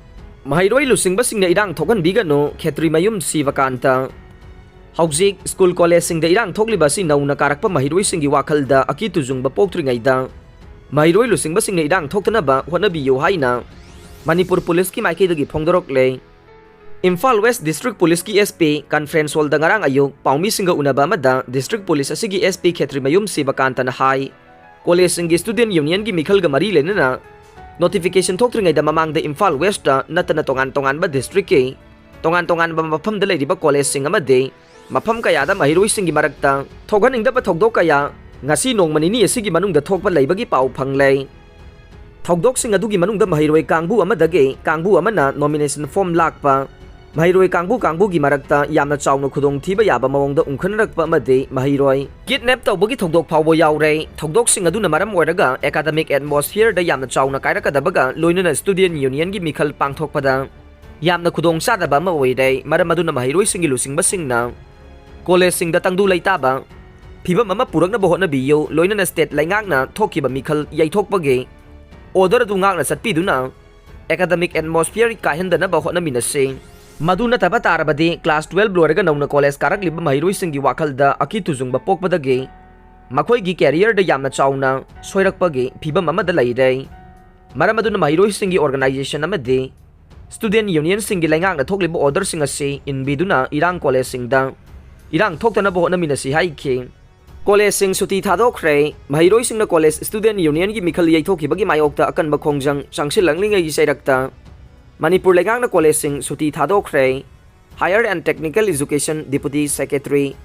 ꯃꯍꯩꯔꯣꯏ ꯂꯨꯆꯤꯡꯕꯁꯤꯡꯅ ꯏꯔꯥꯡ ꯊꯣꯛꯍꯟꯕꯤꯒꯅꯨ, ꯈꯦꯇ꯭ꯔꯤꯃꯌꯨꯝ ꯁꯤꯕꯀꯥꯟꯇ꯫ ꯍꯧꯖꯤꯛ ꯁ꯭ꯀꯨꯜ ꯀꯣꯂꯦꯖꯁꯤꯡꯗ ꯏꯔꯥꯡ ꯊꯣꯛꯂꯤꯕ ꯑꯁꯤ ꯅꯧꯅ ꯀꯥꯔꯛꯄ ꯃꯍꯩꯔꯣꯏꯁꯤꯡꯒꯤ ꯋꯥꯈꯜꯗ ꯑꯀꯤ ꯇꯨꯖꯨꯡꯕ ꯄꯣꯛꯇ꯭ꯔꯤꯉꯩꯗ ꯃꯍꯩꯔꯣꯏ ꯂꯨꯆꯤꯡꯕꯁꯤꯡꯅ ꯏꯔꯥꯡ ꯊꯣꯛꯇꯅꯕ ꯍꯣꯠꯅꯕꯤꯌꯨ ꯍꯥꯏꯅ ꯃꯅꯤꯄꯨꯔ ꯄꯨꯂꯤꯁꯀꯤ ꯃꯥꯏꯀꯩꯗꯒꯤ ꯐꯣꯡꯗꯣꯔꯛꯂꯦ꯫ ꯏꯝꯐꯥꯜ ꯋꯦꯁ ꯗꯤꯁꯇ꯭ꯔꯤꯛ ꯄꯨꯂꯤꯁꯀꯤ S P ꯀꯟꯐ꯭ꯔꯦꯟꯁ ꯍꯣꯜꯗ ꯉꯔꯥꯡ ꯑꯌꯨꯛ ꯄꯥꯎꯃꯤꯁꯤꯡꯒ ꯎꯅꯕ ꯑꯃꯗ ꯗꯤꯁꯇ꯭ꯔꯤꯛ ꯄꯨꯂꯤꯁ ꯑꯁꯤꯒꯤ S P ꯈꯦꯇ꯭ꯔꯤꯃꯌꯨꯝ ꯁꯤꯕꯀꯥꯟꯇꯅ ꯍꯥꯏ, ꯀꯣꯂꯦꯖꯁꯤꯡꯒꯤ ꯁ꯭ꯇꯨꯗꯦꯟꯠ ꯌꯨꯅꯤꯌꯟꯒꯤ ꯃꯤꯈꯜꯒ ꯃꯔꯤ ꯂꯩꯅꯅ ꯅꯣꯇꯤꯐꯤꯀꯦꯁꯟ ꯊꯣꯛꯇ꯭ꯔꯤꯉꯩꯗ ꯃꯃꯥꯡꯗ ꯏꯝꯐꯥꯜ ꯋꯦꯁꯇ ꯅꯠꯇꯅ ꯇꯣꯉꯥꯟ ꯇꯣꯉꯥꯟꯕ ꯗꯤꯁꯇ꯭ꯔꯤꯛꯀꯤ ꯇꯣꯉꯥꯟ ꯇꯣꯉꯥꯟꯕ ꯃꯐꯝꯗ ꯂꯩꯔꯤꯕ ꯀꯣꯂꯦꯖꯁꯤꯡ ꯑꯃꯗꯤ ꯃꯐꯝ ꯀꯌꯥꯗ ꯃꯍꯩꯔꯣꯏꯁꯤꯡꯒꯤ ꯃꯔꯛꯇ ꯊꯣꯛꯍꯟꯅꯤꯡꯗꯕ ꯊꯧꯗꯣꯛ ꯀꯌꯥ ꯉꯁꯤ ꯅꯣꯡꯃ ꯅꯤꯅꯤ ꯑꯁꯤꯒꯤ ꯃꯅꯨꯡꯗ ꯊꯣꯛꯄ ꯂꯩꯕꯒꯤ ꯄꯥꯎ ꯐꯪꯂꯦ꯫ ꯊꯧꯗꯣꯛꯁꯤꯡ ꯑꯗꯨꯒꯤ ꯃꯅꯨꯡꯗ ꯃꯍꯩꯔꯣꯏ ꯀꯥꯡꯕꯨ ꯑꯃꯗꯒꯤ ꯀꯥꯡꯕꯨ ꯑꯃꯅ ꯅꯣꯃꯤꯅꯦꯁꯟ ꯐꯣꯔꯝ ꯂꯥꯛꯄ, ꯃꯍꯩꯔꯣꯏ ꯀꯥꯡꯕꯨ ꯀꯥꯡꯕꯨꯒꯤ ꯃꯔꯛꯇ ꯌꯥꯝꯅ ꯆꯥꯎꯅ ꯈꯨꯗꯣꯡꯊꯤꯕ ꯌꯥꯕ ꯃꯑꯣꯡꯗ ꯎꯪꯈꯠꯅꯔꯛꯄ ꯑꯃꯗꯤ ꯃꯍꯩꯔꯣꯏ ꯀꯤꯗꯅꯦꯞ ꯇꯧꯕꯒꯤ ꯊꯧꯗꯣꯛ ꯐꯥꯎꯕ ꯌꯥꯎꯔꯦ꯫ ꯊꯧꯗꯣꯛꯁꯤꯡ ꯑꯗꯨꯅ ꯃꯔꯝ ꯑꯣꯏꯔꯒ ꯑꯦꯀꯥꯗꯃꯤꯛ ꯑꯦꯠꯃꯣꯁꯐꯤꯌꯔꯗ ꯌꯥꯝꯅ ꯆꯥꯎꯅ ꯀꯥꯏꯔꯛꯀꯗꯕꯒ ꯂꯣꯏꯅꯅ ꯁ꯭ꯇꯨꯗꯦꯟꯠ ꯌꯨꯅꯤꯌꯟꯒꯤ ꯃꯤꯈꯜ ꯄꯥꯡꯊꯣꯛꯄꯗ ꯌꯥꯝꯅ ꯈꯨꯗꯣꯡꯆꯥꯗꯕ ꯑꯃ ꯑꯣꯏꯔꯦ꯫ ꯃꯔꯝ ꯑꯗꯨꯅ ꯃꯍꯩꯔꯣꯏꯁꯤꯡꯒꯤ ꯂꯨꯆꯤꯡꯕꯁꯤꯡꯅ ꯀꯣꯂꯦꯖꯁꯤꯡꯗ ꯇꯪꯗꯨ ꯂꯩꯇꯥꯕ ꯐꯤꯕꯝ ꯑꯃ ꯄꯨꯔꯛꯅꯕ ꯍꯣꯠꯅꯕꯤꯌꯨ, ꯂꯣꯏꯅꯅ ꯁ꯭ꯇꯦꯠ ꯂꯩꯉꯥꯛꯅ ꯊꯣꯛꯈꯤꯕ ꯃꯤꯈꯜ ꯌꯩꯊꯣꯛꯄꯒꯤ ꯑꯣꯔꯗꯔ ꯑꯗꯨ ꯉꯥꯛꯅ ꯆꯠꯄꯤꯗꯨꯅ ꯑꯦꯀꯥꯗꯃꯤꯛ ꯑꯦꯠꯃꯣꯁꯐꯤꯌꯔ ꯀꯥꯏꯍꯟꯗꯅꯕ ꯍꯣꯠꯅꯃꯤꯟꯅꯁꯤ꯫ ꯃꯗꯨ ꯅꯠꯇꯕ ꯇꯥꯔꯕꯗꯤ ꯀ꯭ꯂꯥꯁ ꯇꯨꯋꯦꯜꯕ ꯂꯣꯏꯔꯒ ꯅꯧꯅ ꯀꯣꯂꯦꯖ ꯀꯥꯔꯛꯂꯤꯕ ꯃꯍꯩꯔꯣꯏꯁꯤꯡꯒꯤ ꯋꯥꯈꯜꯗ ꯑꯀꯤ ꯇꯨꯖꯨꯡꯕ ꯄꯣꯛꯄꯗꯒꯤ ꯃꯈꯣꯏꯒꯤ ꯀꯦꯔꯤꯌꯔꯗ ꯌꯥꯝꯅ ꯆꯥꯎꯅ ꯁꯣꯏꯔꯛꯄꯒꯤ ꯐꯤꯕꯝ ꯑꯃꯗ ꯂꯩꯔꯦ꯫ ꯃꯔꯝ ꯑꯗꯨꯅ ꯃꯍꯩꯔꯣꯏꯁꯤꯡꯒꯤ ꯑꯣꯔꯒꯅꯥꯏꯖꯦꯁꯟ ꯑꯃꯗꯤ ꯁ꯭ꯇꯨꯗꯦꯟꯠ ꯌꯨꯅꯤꯌꯟꯁꯤꯡꯒꯤ ꯂꯩꯉꯥꯛꯅ ꯊꯣꯛꯂꯤꯕ ꯑꯣꯔꯗꯔꯁꯤꯡ ꯑꯁꯤ ꯏꯟꯕꯤꯗꯨꯅ ꯏꯔꯥꯡ ꯀꯣꯂꯦꯖꯁꯤꯡꯗ ꯏꯔꯥꯡ ꯊꯣꯛꯇꯅꯕ ꯍꯣꯠꯅꯃꯤꯟꯅꯁꯤ ꯍꯥꯏꯈꯤ꯫ ꯀꯣꯂꯦꯖꯁꯤꯡ ꯁꯨꯇꯤ ꯊꯥꯗꯣꯛꯈ꯭ꯔꯦ꯫ ꯃꯍꯩꯔꯣꯏꯁꯤꯡꯅ ꯀꯣꯂꯦꯖ ꯁ꯭ꯇꯨꯗꯦꯟꯠ ꯌꯨꯅꯤꯌꯟꯒꯤ ꯃꯤꯈꯜ ꯌꯩꯊꯣꯛꯈꯤꯕꯒꯤ ꯃꯥꯌꯣꯛꯇ ꯑꯀꯟꯕ ꯈꯣꯡꯖꯪ ꯆꯪꯁꯤꯜꯂꯛꯂꯤꯉꯩꯒꯤ ꯆꯩꯔꯛꯇ ꯃꯅꯤꯄꯨꯔ ꯂꯩꯉꯥꯛꯅ ꯀꯣꯂꯦꯖꯁꯤꯡ ꯁꯨꯇꯤ ꯊꯥꯗꯣꯛꯈ꯭ꯔꯦ꯫ Higher and Technical Education Deputy Secretary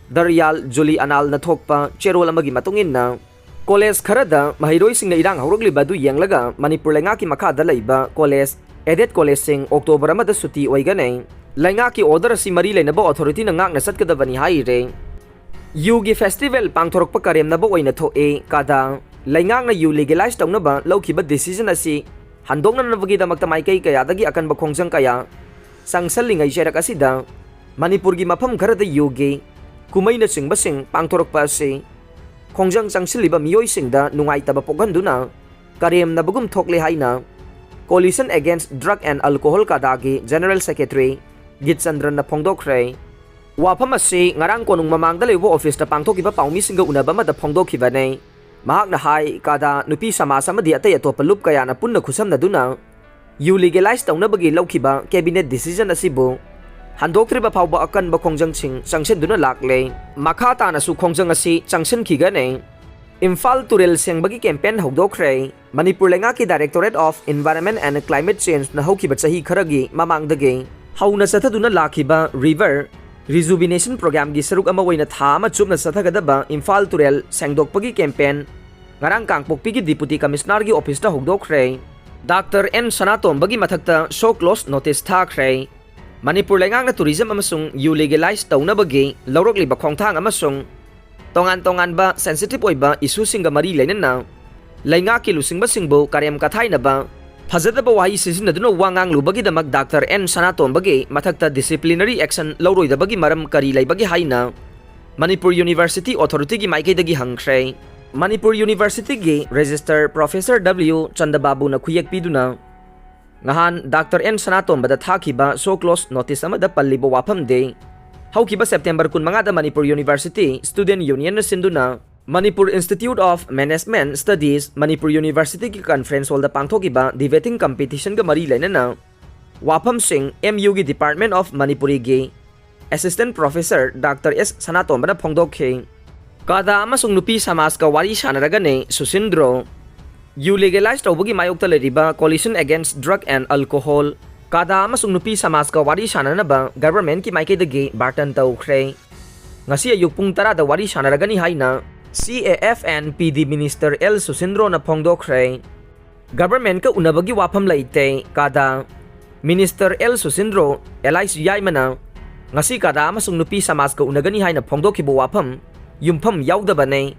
ꯗꯔꯌꯥꯜ ꯖꯨꯂꯤ ꯑꯅꯥꯜꯅ ꯊꯣꯛꯄ ꯆꯦꯔꯣꯜ ꯑꯃꯒꯤ ꯃꯇꯨꯡ ꯏꯟꯅ, ꯀꯣꯂꯦꯖ ꯈꯔꯗ ꯃꯍꯩꯔꯣꯏꯁꯤꯡꯅ ꯏꯔꯥꯡ ꯍꯧꯔꯛꯂꯤꯕ ꯑꯗꯨ ꯌꯦꯡꯂꯒ ꯃꯅꯤꯄꯨꯔ ꯂꯩꯉꯥꯛꯀꯤ ꯃꯈꯥꯗ ꯂꯩꯕ ꯀꯣꯂꯦꯖ, aided ꯀꯣꯂꯦꯖꯁꯤꯡ ꯑꯣꯛꯇꯣꯕꯔ ꯑꯃꯗ ꯁꯨꯇꯤ ꯑꯣꯏꯒꯅꯤ꯫ ꯂꯩꯉꯥꯛꯀꯤ ꯑꯣꯔꯗꯔ ꯑꯁꯤ ꯃꯔꯤ ꯂꯩꯅꯕ ꯑꯣꯊꯣꯔꯤꯇꯤꯅ ꯉꯥꯛꯅ ꯆꯠꯀꯗꯕꯅꯤ ꯍꯥꯏꯔꯦ꯫ ꯌꯨꯒꯤ ꯐꯦꯁꯇꯤꯚꯦꯜ ꯄꯥꯡꯊꯣꯔꯛꯄ ꯀꯔꯦꯝꯅꯕ ꯑꯣꯏꯅ ꯊꯣꯛꯑꯦ꯫ ꯀꯥꯗꯥ꯫ ꯂꯩꯉꯥꯛꯅ ꯌꯨ ꯂꯤꯒꯦꯂꯥꯏꯖ ꯇꯧꯅꯕ ꯂꯧꯈꯤꯕ ꯗꯤꯁꯤꯖꯟ ꯑꯁꯤ ꯍꯟꯗꯣꯛꯅꯅꯕꯒꯤꯗꯃꯛꯇ ꯃꯥꯏꯀꯩ ꯀꯌꯥꯗꯒꯤ ꯑꯀꯟꯕ ꯈꯣꯡꯖꯪ ꯀꯌꯥ ꯆꯪꯁꯜꯂꯤꯉꯩ ꯆꯩꯔꯛ ꯑꯁꯤꯗ ꯃꯅꯤꯄꯨꯔꯒꯤ ꯃꯐꯝ ꯈꯔꯗ ꯌꯨꯒꯤ ꯀꯨꯝꯍꯩꯅꯆꯤꯡꯕꯁꯤꯡ ꯄꯥꯡꯊꯣꯔꯛꯄ ꯑꯁꯤ ꯈꯣꯡꯖꯪ ꯆꯪꯁꯤꯜꯂꯤꯕ ꯃꯤꯑꯣꯏꯁꯤꯡꯗ ꯅꯨꯡꯉꯥꯏꯇꯕ ꯄꯣꯛꯍꯟꯗꯨꯅ ꯀꯔꯦꯝꯅꯕꯒꯨꯝ ꯊꯣꯛꯂꯦ ꯍꯥꯏꯅ Coalition Against Drug and Alcohol ꯀꯥꯗꯥꯒꯤ ꯖꯦꯅꯔꯦꯜ ꯁꯦꯀ꯭ꯔꯦꯇꯔꯤ ꯒꯤꯠꯆꯟꯗ꯭ꯔꯟꯅ ꯐꯣꯡꯗꯣꯛꯈ꯭ꯔꯦ꯫ ꯋꯥꯐꯝ ꯑꯁꯤ ꯉꯔꯥꯡ ꯀꯣꯅꯨꯡ ꯃꯃꯥꯡꯗ ꯂꯩꯕ ꯑꯣꯐꯤꯁꯇ ꯄꯥꯡꯊꯣꯛꯈꯤꯕ ꯄꯥꯎꯃꯤꯁꯤꯡꯒ ꯎꯅꯕ ꯑꯃꯗ ꯐꯣꯡꯗꯣꯛꯈꯤꯕꯅꯤ꯫ ꯃꯍꯥꯛꯅ ꯍꯥꯏ, ꯀꯥꯗꯥ, ꯅꯨꯄꯤ ꯁꯃꯥꯖ ꯑꯃꯗꯤ ꯑꯇꯩ ꯑꯇꯣꯞꯄ ꯂꯨꯞ ꯀꯌꯥꯅ ꯄꯨꯟꯅ ꯈꯨꯠꯁꯝꯅꯗꯨꯅ ꯌꯨ ꯂꯤꯒꯦꯂꯥꯏꯖ ꯇꯧꯅꯕꯒꯤ ꯂꯧꯈꯤꯕ ꯀꯦꯕꯤꯅꯦꯠ ꯗꯤꯁꯤꯖꯟ ꯑꯁꯤꯕꯨ ꯍꯟꯗꯣꯛꯇ꯭ꯔꯤꯕ ꯐꯥꯎꯕ ꯑꯀꯟꯕ ꯈꯣꯡꯖꯪꯁꯤꯡ ꯆꯪꯁꯤꯟꯗꯨꯅ ꯂꯥꯛꯂꯦ꯫ ꯃꯈꯥ ꯇꯥꯅꯁꯨ ꯈꯣꯡꯖꯪ ꯑꯁꯤ ꯆꯪꯁꯤꯟꯈꯤꯒꯅꯤ꯫ ꯏꯝꯐꯥꯜ ꯇꯨꯔꯦꯜ ꯁꯦꯡꯕꯒꯤ ꯀꯦꯝꯄꯦꯟ ꯍꯧꯗꯣꯛꯈ꯭ꯔꯦ꯫ ꯃꯅꯤꯄꯨꯔ ꯂꯩꯉꯥꯛꯀꯤ Directorate of Environment and Climate Changeꯅ ꯍꯧꯈꯤꯕ ꯆꯍꯤ ꯈꯔꯒꯤ ꯃꯃꯥꯡꯗꯒꯤ ꯍꯧꯅ ꯆꯠꯊꯗꯨꯅ ꯂꯥꯛꯈꯤꯕ river rejuvenation programꯒꯤ ꯁꯔꯨꯛ ꯑꯃ ꯑꯣꯏꯅ ꯊꯥ ꯑꯃ ꯆꯨꯞꯅ ꯆꯠꯊꯒꯗꯕ ꯏꯝꯐꯥꯜ ꯇꯨꯔꯦꯜ ꯁꯦꯡꯗꯣꯛꯄꯒꯤ ꯀꯦꯝꯄꯦꯟ ꯉꯔꯥꯡ ꯀꯥꯡꯄꯣꯛꯄꯤꯒꯤ ꯗꯤꯄꯨꯇꯤ ꯀꯃꯤꯁꯅꯔꯒꯤ ꯑꯣꯐꯤꯁꯇ ꯍꯧꯗꯣꯛꯈ꯭ꯔꯦ꯫ ꯗꯥꯛꯇꯔ ꯑꯦꯟ ꯁꯅꯥꯇꯣꯝꯕꯒꯤ ꯃꯊꯛꯇ show cause notice ꯊꯥꯈ꯭ꯔꯦ꯫ ꯃꯅꯤꯄꯨꯔ ꯂꯩꯉꯥꯛꯅ ꯇꯨꯔꯤꯖꯝ ꯑꯃꯁꯨꯡ ꯌꯨ ꯂꯤꯒꯦꯂꯥꯏꯖ ꯇꯧꯅꯕꯒꯤ ꯂꯧꯔꯛꯂꯤꯕ ꯈꯣꯡꯊꯥꯡ ꯑꯃꯁꯨꯡ ꯇꯣꯉꯥꯟ ꯇꯣꯉꯥꯟꯕ ꯁꯦꯟꯁꯤꯇꯤꯚ ꯑꯣꯏꯕ ꯏꯁꯨꯁꯤꯡꯒ ꯃꯔꯤ ꯂꯩꯅꯅ ꯂꯩꯉꯥꯛꯀꯤ ꯂꯨꯆꯤꯡꯕꯁꯤꯡꯕꯨ ꯀꯔꯦꯝ ꯀꯊꯥꯏꯅꯕ, ꯐꯖꯗꯕ ꯋꯥꯍꯩ ꯁꯤꯖꯤꯟꯅꯗꯨꯅ ꯋꯥ ꯉꯥꯡꯂꯨꯕꯒꯤꯗꯃꯛ ꯗꯥꯛꯇꯔ ꯑꯦꯟ ꯁꯅꯥꯇꯣꯝꯕꯒꯤ ꯃꯊꯛꯇ ꯗꯤꯁꯤꯄ꯭ꯂꯤꯅꯔꯤ ꯑꯦꯛꯁꯟ ꯂꯧꯔꯣꯏꯗꯕꯒꯤ ꯃꯔꯝ ꯀꯔꯤ ꯂꯩꯕꯒꯦ ꯍꯥꯏꯅ ꯃꯅꯤꯄꯨꯔ ꯌꯨꯅꯤꯚꯔꯁꯤꯇꯤ ꯑꯣꯊꯣꯔꯤꯇꯤꯒꯤ ꯃꯥꯏꯀꯩꯗꯒꯤ ꯍꯪꯈ꯭ꯔꯦ꯫ ꯃꯅꯤꯄꯨꯔ ꯌꯨꯅꯤꯚꯔꯁꯤꯇꯤꯒꯤ ꯔꯦꯖꯤꯁꯇꯔ ꯄ꯭ꯔꯣꯐꯦꯁꯔ ꯗꯕ꯭ꯂꯤꯌꯨ ꯆꯟꯗꯕꯥꯕꯨꯅ ꯈꯨꯌꯦꯛ ꯄꯤꯗꯨꯅ, ꯉꯍꯥꯟ ꯗꯥꯛꯇꯔ ꯑꯦꯟ ꯁꯅꯥꯇꯣꯝꯕꯗ ꯊꯥꯈꯤꯕ show cause notice ꯑꯃꯗ ꯄꯜꯂꯤꯕ ꯋꯥꯐꯝꯗꯤ, ꯍꯧꯈꯤꯕ ꯁꯦꯞꯇꯦꯝꯕꯔ ꯀꯨꯟꯃꯉꯥꯗ ꯃꯅꯤꯄꯨꯔ ꯌꯨꯅꯤꯚꯔꯁꯤꯇꯤ ꯁ꯭ꯇꯨꯗꯦꯟꯠ ꯌꯨꯅꯤꯌꯟꯅ ꯁꯤꯟꯗꯨꯅ Manipur Institute of Management Studies Manipur ꯌꯨꯅꯤꯚꯔꯁꯤꯇꯤꯒꯤ ꯀꯟꯐꯔꯦꯟꯁ ꯍꯣꯜꯗ ꯄꯥꯡꯊꯣꯛꯈꯤꯕ ꯗꯤꯕꯦꯇꯤꯡ ꯀꯝꯄꯤꯇꯤꯁꯟꯒ ꯃꯔꯤ ꯂꯩꯅꯅ ꯋꯥꯐꯝꯁꯤꯡ ꯑꯦꯝ ꯌꯨꯒꯤ Department of ꯃꯅꯤꯄꯨꯔꯤꯒꯤ ꯑꯦꯁꯤꯁꯇꯦꯟꯠ ꯄ꯭ꯔꯣꯐꯦꯁꯔ ꯗꯥꯛꯇꯔ ꯑꯦꯁ ꯁꯅꯥꯇꯣꯝꯕꯅ ꯐꯣꯡꯗꯣꯛꯈꯤ꯫ ꯀꯥꯗꯥ ꯑꯃꯁꯨꯡ ꯅꯨꯄꯤ ꯁꯃꯥꯖꯀ ꯋꯥꯔꯤ ꯁꯥꯟꯅꯔꯒꯅꯤ ꯁꯨꯁꯤꯟꯗ꯭ꯔꯣ꯫ ꯌꯨ ꯂꯤꯒꯦꯂꯥꯏꯖ ꯇꯧꯕꯒꯤ ꯃꯥꯌꯣꯛꯇ ꯂꯩꯔꯤꯕ Coalition Against Drug and Alcohol, ꯀꯥꯗꯥ ꯑꯃꯁꯨꯡ ꯅꯨꯄꯤ ꯁꯃꯥꯖꯀ ꯋꯥꯔꯤ ꯁꯥꯟꯅꯅꯕ ꯒꯚꯔꯟꯃꯦꯟꯠꯀꯤ ꯃꯥꯏꯀꯩꯗꯒꯤ ꯕꯥꯔꯇꯟ ꯇꯧꯈ꯭ꯔꯦ꯫ ꯉꯁꯤ ꯑꯌꯨꯛ ꯄꯨꯡ ꯇꯔꯥꯗ ꯋꯥꯔꯤ ꯁꯥꯟꯅꯔꯒꯅꯤ ꯍꯥꯏꯅ C A F and P D Minister L Susindro ꯅ ꯐꯣꯡꯗꯣꯛꯈ꯭ꯔꯦ꯫ Government ꯀ ꯎꯅꯕꯒꯤ ꯋꯥꯐꯝ ꯂꯩꯇꯦ, ꯀꯥꯗꯥ꯫ Minister L Susindro, L I C ꯌꯥꯏꯃꯅ ꯉꯁꯤ ꯀꯥꯗꯥ ꯑꯃꯁꯨꯡ ꯅꯨꯄꯤ ꯁꯃꯥꯖꯀ ꯎꯅꯒꯅꯤ ꯍꯥꯏꯅ ꯐꯣꯡꯗꯣꯛꯈꯤꯕ ꯋꯥꯐꯝ ꯌꯨꯝꯐꯝ ꯌꯥꯎꯗꯕꯅꯦ꯫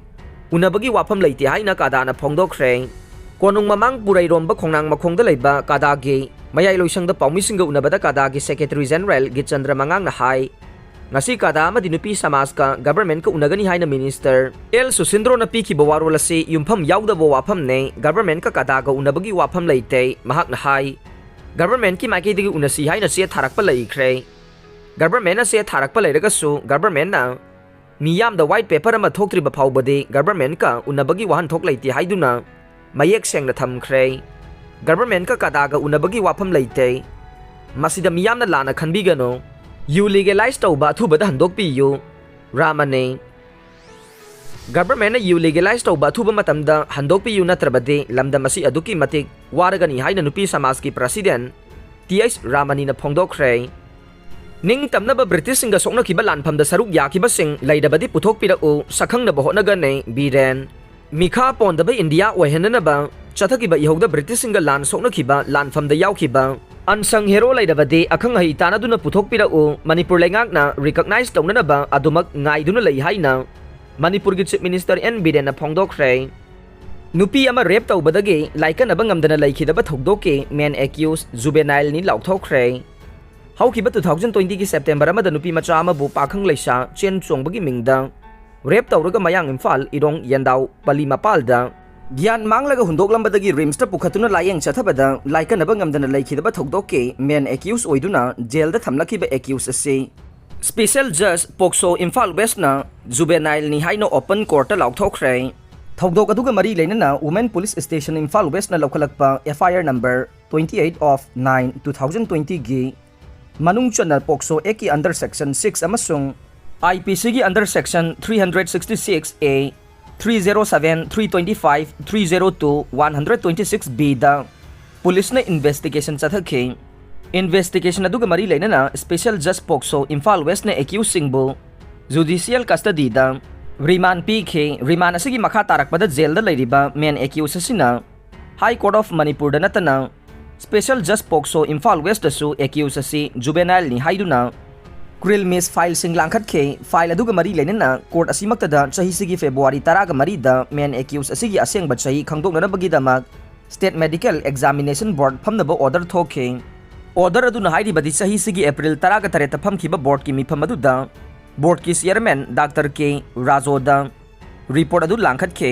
ꯎꯅꯕꯒꯤ ꯋꯥꯐꯝ ꯂꯩꯇꯦ ꯍꯥꯏꯅ ꯀꯥꯗꯥꯅ ꯐꯣꯡꯗꯣꯛꯈ꯭ꯔꯦ꯫ ꯀꯣꯅꯨꯡ ꯃꯃꯥꯡ ꯄꯨꯔꯩꯔꯣꯝꯕ ꯈꯣꯡꯅꯥꯡ ꯃꯈꯣꯡꯗ ꯂꯩꯕ ꯀꯥꯗꯥꯒꯤ ꯃꯌꯥꯏ ꯂꯣꯏꯁꯪꯗ ꯄꯥꯎꯃꯤꯁꯤꯡꯒ ꯎꯅꯕꯗ ꯀꯥꯗꯥꯒꯤ Secretary General ꯒꯤꯆꯟꯗ꯭ꯔ ꯃꯉꯥꯡꯅ ꯍꯥꯏ, ꯉꯁꯤ ꯀꯥꯗꯥ ꯑꯃꯗꯤ ꯅꯨꯄꯤ ꯁꯃꯥꯖꯀ government ꯀ ꯎꯅꯒꯅꯤ ꯍꯥꯏꯅ Minister L Susindro ꯅ ꯄꯤꯈꯤꯕ ꯋꯥꯔꯣꯜ ꯑꯁꯤ ꯌꯨꯝꯐꯝ ꯌꯥꯎꯗꯕ ꯋꯥꯐꯝꯅꯦ, government ꯀ ꯀꯥꯗꯥꯒ ꯎꯅꯕꯒꯤ ꯋꯥꯐꯝ ꯂꯩꯇꯦ꯫ ꯃꯍꯥꯛꯅ ꯍꯥꯏ, government ꯀꯤ ꯃꯥꯏꯀꯩꯗꯒꯤ ꯎꯅꯁꯤ ꯍꯥꯏꯅ ꯆꯦ ꯊꯥꯔꯛꯄ ꯂꯩꯈ꯭ꯔꯦ꯫ Government ꯅ ꯆꯦ ꯊꯥꯔꯛꯄ ꯂꯩꯔꯒꯁꯨ government ꯅ ꯃꯤꯌꯥꯝꯗ white paper ꯑꯃ ꯊꯣꯛꯇ꯭ꯔꯤꯕ ꯐꯥꯎꯕꯗꯤ government ꯀ ꯎꯅꯕꯒꯤ ꯋꯥꯍꯟꯊꯣꯛ ꯂꯩꯇꯦ ꯍꯥꯏꯗꯨꯅ ꯃꯌꯦꯛ ꯁꯦꯡꯅ ꯊꯝꯈ꯭ꯔꯦ꯫ Government ꯀ ꯀꯥꯗꯥꯒ ꯎꯅꯕꯒꯤ ꯋꯥꯐꯝ ꯂꯩꯇꯦ꯫ ꯃꯁꯤꯗ ꯃꯤꯌꯥꯝꯅ ꯂꯥꯟꯅ ꯈꯟꯕꯤꯒꯅꯨ꯫ ꯌꯨ legalize ꯇꯧꯕ ꯑꯊꯨꯕꯗ ꯍꯟꯗꯣꯛꯄꯤꯌꯨ꯫ ꯔꯥꯃꯅꯦ꯫ Government ꯅ ꯌꯨ legalize ꯇꯧꯕ ꯑꯊꯨꯕ ꯃꯇꯝꯗ ꯍꯟꯗꯣꯛꯄꯤꯌꯨ, ꯅꯠꯇ꯭ꯔꯕꯗꯤ ꯂꯝꯗꯝ ꯑꯁꯤ ꯑꯗꯨꯛꯀꯤ ꯃꯇꯤꯛ ꯋꯥꯔꯒꯅꯤ ꯍꯥꯏꯅ ꯅꯨꯄꯤ ꯁꯃꯥꯖꯀꯤ President T H ꯔꯥꯃꯅꯤꯅ ꯐꯣꯡꯗꯣꯛꯈ꯭ꯔꯦ꯫ ꯅꯤꯡꯇꯝꯅꯕ ꯕ꯭ꯔꯤꯇꯤꯁꯁꯤꯡꯒ ꯁꯣꯛꯅꯈꯤꯕ ꯂꯥꯟꯐꯝꯗ ꯁꯔꯨꯛ ꯌꯥꯈꯤꯕꯁꯤꯡ ꯂꯩꯔꯕꯗꯤ ꯄꯨꯊꯣꯛꯄꯤꯔꯛꯎ, ꯁꯛꯈꯪꯅꯕ ꯍꯣꯠꯅꯒꯅꯤ, ꯕꯤꯔꯦꯟ꯫ ꯃꯤꯈꯥ ꯄꯣꯟꯗꯕ ꯏꯟꯗꯤꯌꯥ ꯑꯣꯏꯍꯟꯅꯅꯕ ꯆꯠꯊꯈꯤꯕ ꯏꯍꯧꯗ ꯕ꯭ꯔꯤꯇꯤꯁꯁꯤꯡꯒ ꯂꯥꯟ ꯁꯣꯛꯅꯈꯤꯕ ꯂꯥꯟꯐꯝꯗ ꯌꯥꯎꯈꯤꯕ unsung hero ꯂꯩꯔꯕꯗꯤ ꯑꯈꯪ ꯑꯍꯩ ꯇꯥꯟꯅꯗꯨꯅ ꯄꯨꯊꯣꯛꯄꯤꯔꯛꯎ, ꯃꯅꯤꯄꯨꯔ ꯂꯩꯉꯥꯛꯅ recognize ꯇꯧꯅꯅꯕ ꯑꯗꯨꯃꯛ ꯉꯥꯏꯗꯨꯅ ꯂꯩ ꯍꯥꯏꯅ ꯃꯅꯤꯄꯨꯔꯒꯤ Chief Minister N ꯕꯤꯔꯦꯟꯅ ꯐꯣꯡꯗꯣꯛꯈ꯭ꯔꯦ꯫ ꯅꯨꯄꯤ ꯑꯃ rape ꯇꯧꯕꯗꯒꯤ ꯂꯥꯏꯀꯠꯅꯕ ꯉꯝꯗꯅ ꯂꯩꯈꯤꯗꯕ ꯊꯧꯗꯣꯛꯀꯤ main accused juvenile ꯅꯤ ꯂꯥꯎꯊꯣꯛꯈ꯭ꯔꯦ꯫ ꯍꯧꯈꯤꯕ two thousand twenty ꯒꯤ September ꯑꯃꯗ ꯅꯨꯄꯤ ꯃꯆꯥ ꯑꯃꯕꯨ ꯄꯥꯈꯪ ꯂꯩꯁꯥ ꯆꯦꯟ ꯆꯣꯡꯕꯒꯤ ꯃꯤꯡꯗ rape ꯇꯧꯔꯒ ꯃꯌꯥꯡ ꯏꯝꯐꯥꯜ ꯏꯔꯣꯡ ꯌꯦꯟꯗꯥꯎ ꯄꯜꯂꯤ ꯃꯄꯥꯜꯗ ꯒ꯭ꯌꯥꯟ ꯃꯥꯡꯂꯒ ꯍꯨꯟꯗꯣꯛꯂꯝꯕꯗꯒꯤ ꯔꯤꯝꯁꯇ ꯄꯨꯈꯠꯇꯨꯅ ꯂꯥꯌꯦꯡ ꯆꯠꯊꯕꯗ ꯂꯥꯏꯀꯠꯅꯕ ꯉꯝꯗꯅ ꯂꯩꯈꯤꯗꯕ ꯊꯧꯗꯣꯛꯀꯤ main accused ꯑꯣꯏꯗꯨꯅ ꯖꯦꯜꯗ ꯊꯝꯂꯛꯈꯤꯕ accused ꯑꯁꯤ Special Judge ꯄꯣꯛꯁꯣ ꯏꯝꯐꯥꯜ ꯋꯦꯁꯅ juvenile ꯅꯤ ꯍꯥꯏꯅ open court ꯇ ꯂꯥꯎꯊꯣꯛꯈ꯭ꯔꯦ꯫ ꯊꯧꯗꯣꯛ ꯑꯗꯨꯒ ꯃꯔꯤ ꯂꯩꯅꯅ Women Police Station Imphal ꯋꯦꯁꯅ ꯂꯧꯈꯠꯂꯛꯄ F I R number twenty eight of nine two thousand twenty ꯒꯤ ꯃꯅꯨꯡ ꯆꯟꯅ ꯄꯣꯛꯁꯣ Act ꯀꯤ under section six ꯑꯃꯁꯨꯡ I P C ꯒꯤ under section three hundred sixty six A, three zero seven, three twenty five, three zero two, one hundred twenty six B ꯗ ꯄꯨꯂꯤꯁꯅ investigation ꯆꯠꯊꯈꯤ꯫ Investigation ꯑꯗꯨꯒ ꯃꯔꯤ ꯂꯩꯅꯅ Special Judge ꯄꯣꯛꯁꯣ Imphal ꯋꯦꯁꯅ accused ꯁꯤꯡꯕꯨ judicial custody ꯗ ꯔꯤꯃꯥꯟ ꯄꯤꯈꯤ꯫ ꯔꯤꯃꯥꯟ ꯑꯁꯤꯒꯤ ꯃꯈꯥ ꯇꯥꯔꯛꯄꯗ ꯖꯦꯜꯗ ꯂꯩꯔꯤꯕ ꯃꯦꯟ ꯑꯦꯀ꯭ꯌꯨꯁ ꯑꯁꯤꯅ ꯍꯥꯏ ꯀꯣꯔꯠ ꯑꯣꯐ ꯃꯅꯤꯄꯨꯔꯗ ꯅꯠꯇꯅ ꯁ꯭ꯄꯦꯁꯦꯜ ꯖꯁ ꯄꯣꯛꯁꯣ ꯏꯝꯐꯥꯜ ꯋꯦꯁꯇꯁꯨ ꯑꯦꯀ꯭ꯌꯨꯁ ꯑꯁꯤ ꯖꯨꯕꯦꯅꯥꯏꯜꯅꯤ ꯍꯥꯏꯗꯨꯅ ꯀ꯭ꯔꯤꯜ ꯃꯤꯁ ꯐꯥꯏꯜꯁꯤꯡ ꯂꯥꯡꯈꯠꯈꯤ꯫ ꯐꯥꯏꯜ ꯑꯗꯨꯒ ꯃꯔꯤ ꯂꯩꯅꯅ ꯀꯣꯔꯠ ꯑꯁꯤꯃꯛꯇꯗ ꯆꯍꯤꯁꯤꯒꯤ ꯐꯦꯕ꯭ꯔꯨꯋꯥꯔꯤ ꯇꯔꯥꯒ ꯃꯔꯤꯗ ꯃꯦꯟ ꯑꯦꯀ꯭ꯌꯨꯁ ꯑꯁꯤꯒꯤ ꯑꯁꯦꯡꯕ ꯆꯍꯤ ꯈꯪꯗꯣꯛꯅꯅꯕꯒꯤꯗꯃꯛ ꯁ꯭ꯇꯦꯠ ꯃꯦꯗꯤꯀꯦꯜ ꯑꯦꯛꯖꯥꯃꯤꯅꯦꯁꯟ ꯕꯣꯔꯗ ꯐꯝꯅꯕ ꯑꯣꯔꯗꯔ ꯊꯣꯛꯈꯤ꯫ ꯑꯣꯔꯗꯔ ꯑꯗꯨꯅ ꯍꯥꯏꯔꯤꯕꯗꯤ ꯆꯍꯤꯁꯤꯒꯤ ꯑꯦꯄ꯭ꯔꯤꯜ ꯇꯔꯥꯒ ꯇꯔꯦꯠꯇ ꯐꯝꯈꯤꯕ ꯕꯣꯔꯗꯀꯤ ꯃꯤꯐꯝ ꯑꯗꯨꯗ ꯕꯣꯔꯗꯀꯤ ꯆꯤꯌꯔꯃꯦꯟ ꯗꯥꯛꯇꯔ ꯀꯦ ꯔꯥꯖꯣꯗ ꯔꯤꯄꯣꯔꯠ ꯑꯗꯨ ꯂꯥꯡꯈꯠꯈꯤ꯫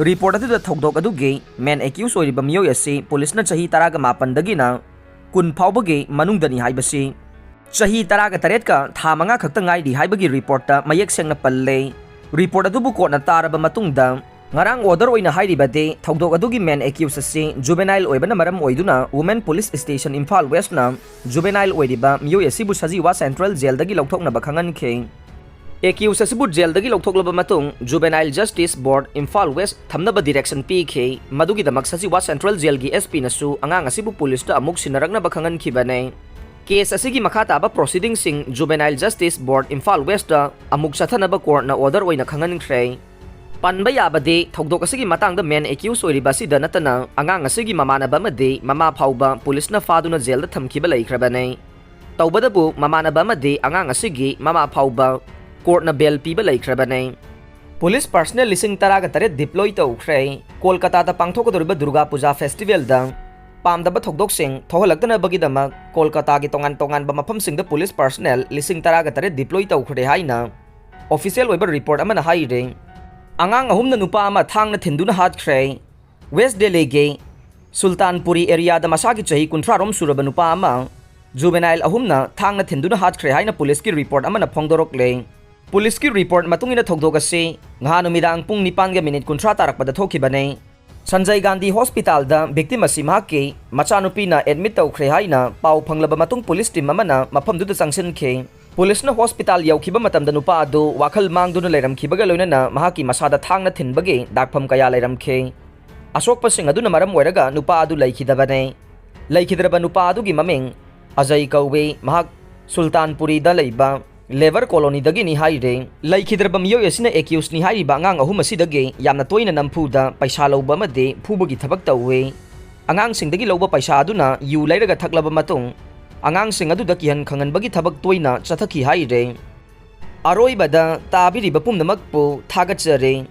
ꯔꯤꯄꯣꯔꯠ ꯑꯗꯨꯗ ꯊꯧꯗꯣꯛ ꯑꯗꯨꯒꯤ ꯃꯦꯟ ꯑꯦꯀ꯭ꯌꯨꯁ ꯑꯣꯏꯔꯤꯕ ꯃꯤꯑꯣꯏ ꯑꯁꯤ ꯄꯨꯂꯤꯁꯅ ꯆꯍꯤ ꯇꯔꯥꯒ ꯃꯥꯄꯟꯗꯒꯤꯅ ꯀꯨꯟ ꯐꯥꯎꯕꯒꯤ ꯃꯅꯨꯡꯗꯅꯤ ꯍꯥꯏꯕꯁꯤ ꯆꯍꯤ ꯇꯔꯥꯒ ꯇꯔꯦꯠꯀ ꯊꯥ ꯃꯉꯥ ꯈꯛꯇ ꯉꯥꯏꯔꯤ ꯍꯥꯏꯕꯒꯤ ꯔꯤꯄꯣꯔꯠꯇ ꯃꯌꯦꯛ ꯁꯦꯡꯅ ꯄꯜꯂꯦ꯫ ꯔꯤꯄꯣꯔꯠ ꯑꯗꯨꯕꯨ ꯀꯣꯔꯠꯅ ꯇꯥꯔꯕ ꯃꯇꯨꯡꯗ ꯉꯔꯥꯡ ꯑꯣꯔꯗꯔ ꯑꯣꯏꯅ ꯍꯥꯏꯔꯤꯕꯗꯤ ꯊꯧꯗꯣꯛ ꯑꯗꯨꯒꯤ ꯃꯦꯟ ꯑꯦꯀ꯭ꯌꯨꯁ ꯑꯁꯤ ꯖꯨꯕꯦꯅꯥꯏꯜ ꯑꯣꯏꯕꯅ ꯃꯔꯝ ꯑꯣꯏꯗꯨꯅ women police station Imphal ꯋꯦꯁꯅ juvenile ꯑꯣꯏꯔꯤꯕ ꯃꯤꯑꯣꯏ ꯑꯁꯤꯕꯨ ꯁꯖꯤꯋꯥ ꯁꯦꯟꯇ꯭ꯔꯦꯜ ꯖꯦꯜꯗꯒꯤ ꯂꯧꯊꯣꯛꯅꯕ ꯈꯪꯍꯟꯈꯤ꯫ ꯑꯦꯀ꯭ꯌꯨꯁ ꯑꯁꯤꯕꯨ ꯖꯦꯜꯗꯒꯤ ꯂꯧꯊꯣꯛꯂꯕ ꯃꯇꯨꯡ ꯖꯨꯕꯦꯅꯥꯏꯜ ꯖꯁꯇꯤꯁ ꯕꯣꯔꯗ ꯏꯝꯐꯥꯜ ꯋꯦꯁ ꯊꯝꯅꯕ ꯗꯤꯔꯦꯛꯁꯟ ꯄꯤꯈꯤ꯫ ꯃꯗꯨꯒꯤꯗꯃꯛ ꯁꯖꯤꯋꯥ ꯁꯦꯟꯇ꯭ꯔꯦꯜ ꯖꯦꯜꯒꯤ ꯑꯦꯁ ꯄꯤꯅꯁꯨ ꯑꯉꯥꯡ ꯑꯁꯤꯕꯨ ꯄꯨꯂꯤꯁꯇ ꯑꯃꯨꯛ ꯁꯤꯟꯅꯔꯛꯅꯕ ꯈꯪꯍꯟꯈꯤꯕꯅꯤ꯫ ꯀꯦꯁ ꯑꯁꯤꯒꯤ ꯃꯈꯥ ꯇꯥꯕ ꯄ꯭ꯔꯣꯁꯤꯗꯤꯡꯁꯤꯡ ꯖꯨꯕꯦꯅꯥꯏꯜ ꯖꯁꯇꯤꯁ ꯕꯣꯔꯗ ꯏꯝꯐꯥꯜ ꯋꯦꯁꯇ ꯑꯃꯨꯛ ꯆꯠꯊꯅꯕ ꯀꯣꯔꯠꯅ ꯑꯣꯔꯗꯔ ꯑꯣꯏꯅ ꯈꯪꯍꯟꯈ꯭ꯔꯦ꯫ ꯄꯟꯕ ꯌꯥꯕꯗꯤ ꯊꯧꯗꯣꯛ ꯑꯁꯤꯒꯤ ꯃꯇꯥꯡꯗ ꯃꯦꯟ ꯑꯦꯀ꯭ꯌꯨꯁ ꯑꯣꯏꯔꯤꯕ ꯑꯁꯤꯗ ꯅꯠꯇꯅ ꯑꯉꯥꯡ ꯑꯁꯤꯒꯤ ꯃꯃꯥꯟꯅꯕ ꯑꯃꯗꯤ ꯃꯃꯥ ꯐꯥꯎꯕ ꯄꯨꯂꯤꯁꯅ ꯐꯥꯗꯨꯅ ꯖꯦꯜꯗ ꯊꯝꯈꯤꯕ ꯂꯩꯈ꯭ꯔꯕꯅꯤ꯫ ꯇꯧꯕꯗꯕꯨ ꯃꯃꯥꯟꯅꯕ ꯑꯃꯗꯤ ꯑꯉꯥꯡ ꯑꯁꯤꯒꯤ ꯃꯃꯥ ꯐꯥꯎꯕ ꯀꯣꯔꯠꯅ ꯕꯦꯜ ꯄꯤꯕ ꯂꯩꯈ꯭ꯔꯕꯅꯤ꯫ ꯄꯨꯂꯤꯁ ꯄꯔꯁꯅꯦꯜ ꯂꯤꯁꯤꯡ ꯇꯔꯥꯒ ꯇꯔꯦꯠ ꯗꯤꯄ꯭ꯂꯣꯏ ꯇꯧꯈ꯭ꯔꯦ꯫ ꯀꯣꯜꯀꯇꯥꯗ ꯄꯥꯡꯊꯣꯛꯀꯗꯧꯔꯤꯕ ꯗꯨꯔꯒꯥ ꯄꯨꯖꯥ ꯐꯦꯁꯇꯤꯚꯦꯜꯗ ꯄꯥꯝꯗꯕ ꯊꯧꯗꯣꯛꯁꯤꯡ ꯊꯣꯛꯍꯜꯂꯛꯇꯅꯕꯒꯤꯗꯃꯛ ꯀꯣꯜꯀꯇꯥꯒꯤ ꯇꯣꯉꯥꯟ ꯇꯣꯉꯥꯟꯕ ꯃꯐꯝꯁꯤꯡꯗ ꯄꯨꯂꯤꯁ ꯄꯔꯁꯅꯦꯜ ꯂꯤꯁꯤꯡ ꯇꯔꯥꯒ ꯇꯔꯦꯠ ꯗꯤꯄ꯭ꯂꯣꯏ ꯇꯧꯈ꯭ꯔꯦ ꯍꯥꯏꯅ ꯑꯣꯐꯤꯁꯤꯌꯦꯜ ꯑꯣꯏꯕ ꯔꯤꯄꯣꯔꯠ ꯑꯃꯅ ꯍꯥꯏꯔꯤ꯫ ꯑꯉꯥꯡ ꯑꯍꯨꯝꯅ ꯅꯨꯄꯥ ꯑꯃ ꯊꯥꯡꯅ ꯊꯤꯟꯗꯨꯅ ꯍꯥꯠꯈ꯭ꯔꯦ꯫ ꯋꯦꯁ ꯗꯦꯜꯂꯤꯒꯤ ꯁꯨꯜꯇꯥꯟꯄꯨꯔꯤ ꯑꯦꯔꯤꯌꯥꯗ ꯃꯁꯥꯒꯤ ꯆꯍꯤ ꯀꯨꯟꯊ꯭ꯔꯥ ꯔꯣꯝ ꯁꯨꯔꯕ ꯅꯨꯄꯥ ꯑꯃ ꯖꯨꯕꯦꯅꯥꯏꯜ ꯑꯍꯨꯝꯅ ꯊꯥꯡꯅ ꯊꯤꯟꯗꯨꯅ ꯍꯥꯠꯈ꯭ꯔꯦ ꯍꯥꯏꯅ ꯄꯨꯂꯤꯁꯀꯤ ꯔꯤꯄꯣꯔꯠ ꯑꯃꯅ ꯐꯣꯡꯗꯣꯔꯛꯂꯦ꯫ ꯄꯨꯂꯤꯁꯀꯤ ꯔꯤꯄꯣꯔꯠ ꯃꯇꯨꯡ ꯏꯟꯅ ꯊꯧꯗꯣꯛ ꯑꯁꯤ ꯉꯍꯥ ꯅꯨꯃꯤꯗꯥꯡ ꯄꯨꯡ ꯅꯤꯄꯥꯟꯒ ꯃꯤꯅꯤꯠ ꯀꯨꯟꯊ꯭ꯔꯥ ꯇꯥꯔꯛꯄꯗ ꯊꯣꯛꯈꯤꯕꯅꯤ꯫ ꯁꯟꯖꯌ ꯒꯥꯟꯙꯤ ꯍꯣꯁꯄꯤꯇꯥꯜꯗ ꯚꯤꯛꯇꯤꯝ ꯑꯁꯤ ꯃꯍꯥꯛꯀꯤ ꯃꯆꯥꯅꯨꯄꯤꯅ ꯑꯦꯗꯃꯤꯠ ꯇꯧꯈ꯭ꯔꯦ ꯍꯥꯏꯅ ꯄꯥꯎ ꯐꯪꯂꯕ ꯃꯇꯨꯡ ꯄꯨꯂꯤꯁ ꯇꯤꯝ ꯑꯃꯅ ꯃꯐꯝꯗꯨꯗ ꯆꯪꯁꯤꯟꯈꯤ꯫ ꯄꯨꯂꯤꯁꯅ ꯍꯣꯁꯄꯤꯇꯥꯜ ꯌꯧꯈꯤꯕ ꯃꯇꯝꯗ ꯅꯨꯄꯥ ꯑꯗꯨ ꯋꯥꯈꯜ ꯃꯥꯡꯗꯨꯅ ꯂꯩꯔꯝꯈꯤꯕꯒ ꯂꯣꯏꯅꯅ ꯃꯍꯥꯛꯀꯤ ꯃꯁꯥꯗ ꯊꯥꯡꯅ ꯊꯤꯟꯕꯒꯤ ꯗꯥꯛꯐꯝ ꯀꯌꯥ ꯂꯩꯔꯝꯈꯤ꯫ ꯑꯁꯣꯛꯄꯁꯤꯡ ꯑꯗꯨꯅ ꯃꯔꯝ ꯑꯣꯏꯔꯒ ꯅꯨꯄꯥ ꯑꯗꯨ ꯂꯩꯈꯤꯗꯕꯅꯤ꯫ ꯂꯩꯈꯤꯗ꯭ꯔꯕ ꯅꯨꯄꯥ ꯑꯗꯨꯒꯤ ꯃꯃꯤꯡ ꯑꯖꯌ ꯀꯧꯏ꯫ ꯃꯍꯥꯛ ꯁꯨꯜꯇꯥꯟꯄꯨꯔꯤꯗ ꯂꯩꯕ ꯂꯦꯕꯔ ꯀꯣꯂꯣꯅꯤꯗꯒꯤꯅꯤ ꯍꯥꯏꯔꯦ꯫ ꯂꯩꯈꯤꯗ꯭ꯔꯕ ꯃꯤꯑꯣꯏ ꯑꯁꯤꯅ ꯑꯦꯀ꯭ꯌꯨꯁꯅꯤ ꯍꯥꯏꯔꯤꯕ ꯑꯉꯥꯡ ꯑꯍꯨꯝ ꯑꯁꯤꯗꯒꯤ ꯌꯥꯝꯅ ꯇꯣꯏꯅ ꯅꯝꯐꯨꯗ ꯄꯩꯁꯥ ꯂꯧꯕ ꯑꯃꯗꯤ ꯐꯨꯕꯒꯤ ꯊꯕꯛ ꯇꯧꯏ꯫ ꯑꯉꯥꯡꯁꯤꯡꯗꯒꯤ ꯂꯧꯕ ꯄꯩꯁꯥ ꯑꯗꯨꯅ ꯌꯨ ꯂꯩꯔꯒ ꯊꯛꯂꯕ ꯃꯇꯨꯡ ꯑꯉꯥꯡꯁꯤꯡ ꯑꯗꯨꯗ ꯀꯤꯍꯟ ꯈꯪꯍꯟꯕꯒꯤ ꯊꯕꯛ ꯇꯣꯏꯅ ꯆꯠꯊꯈꯤ ꯍꯥꯏꯔꯦ꯫ ꯑꯔꯣꯏꯕꯗ ꯇꯥꯕꯤꯔꯤꯕ ꯄꯨꯝꯅꯃꯛꯄꯨ ꯊꯥꯒꯠꯆꯔꯤ꯫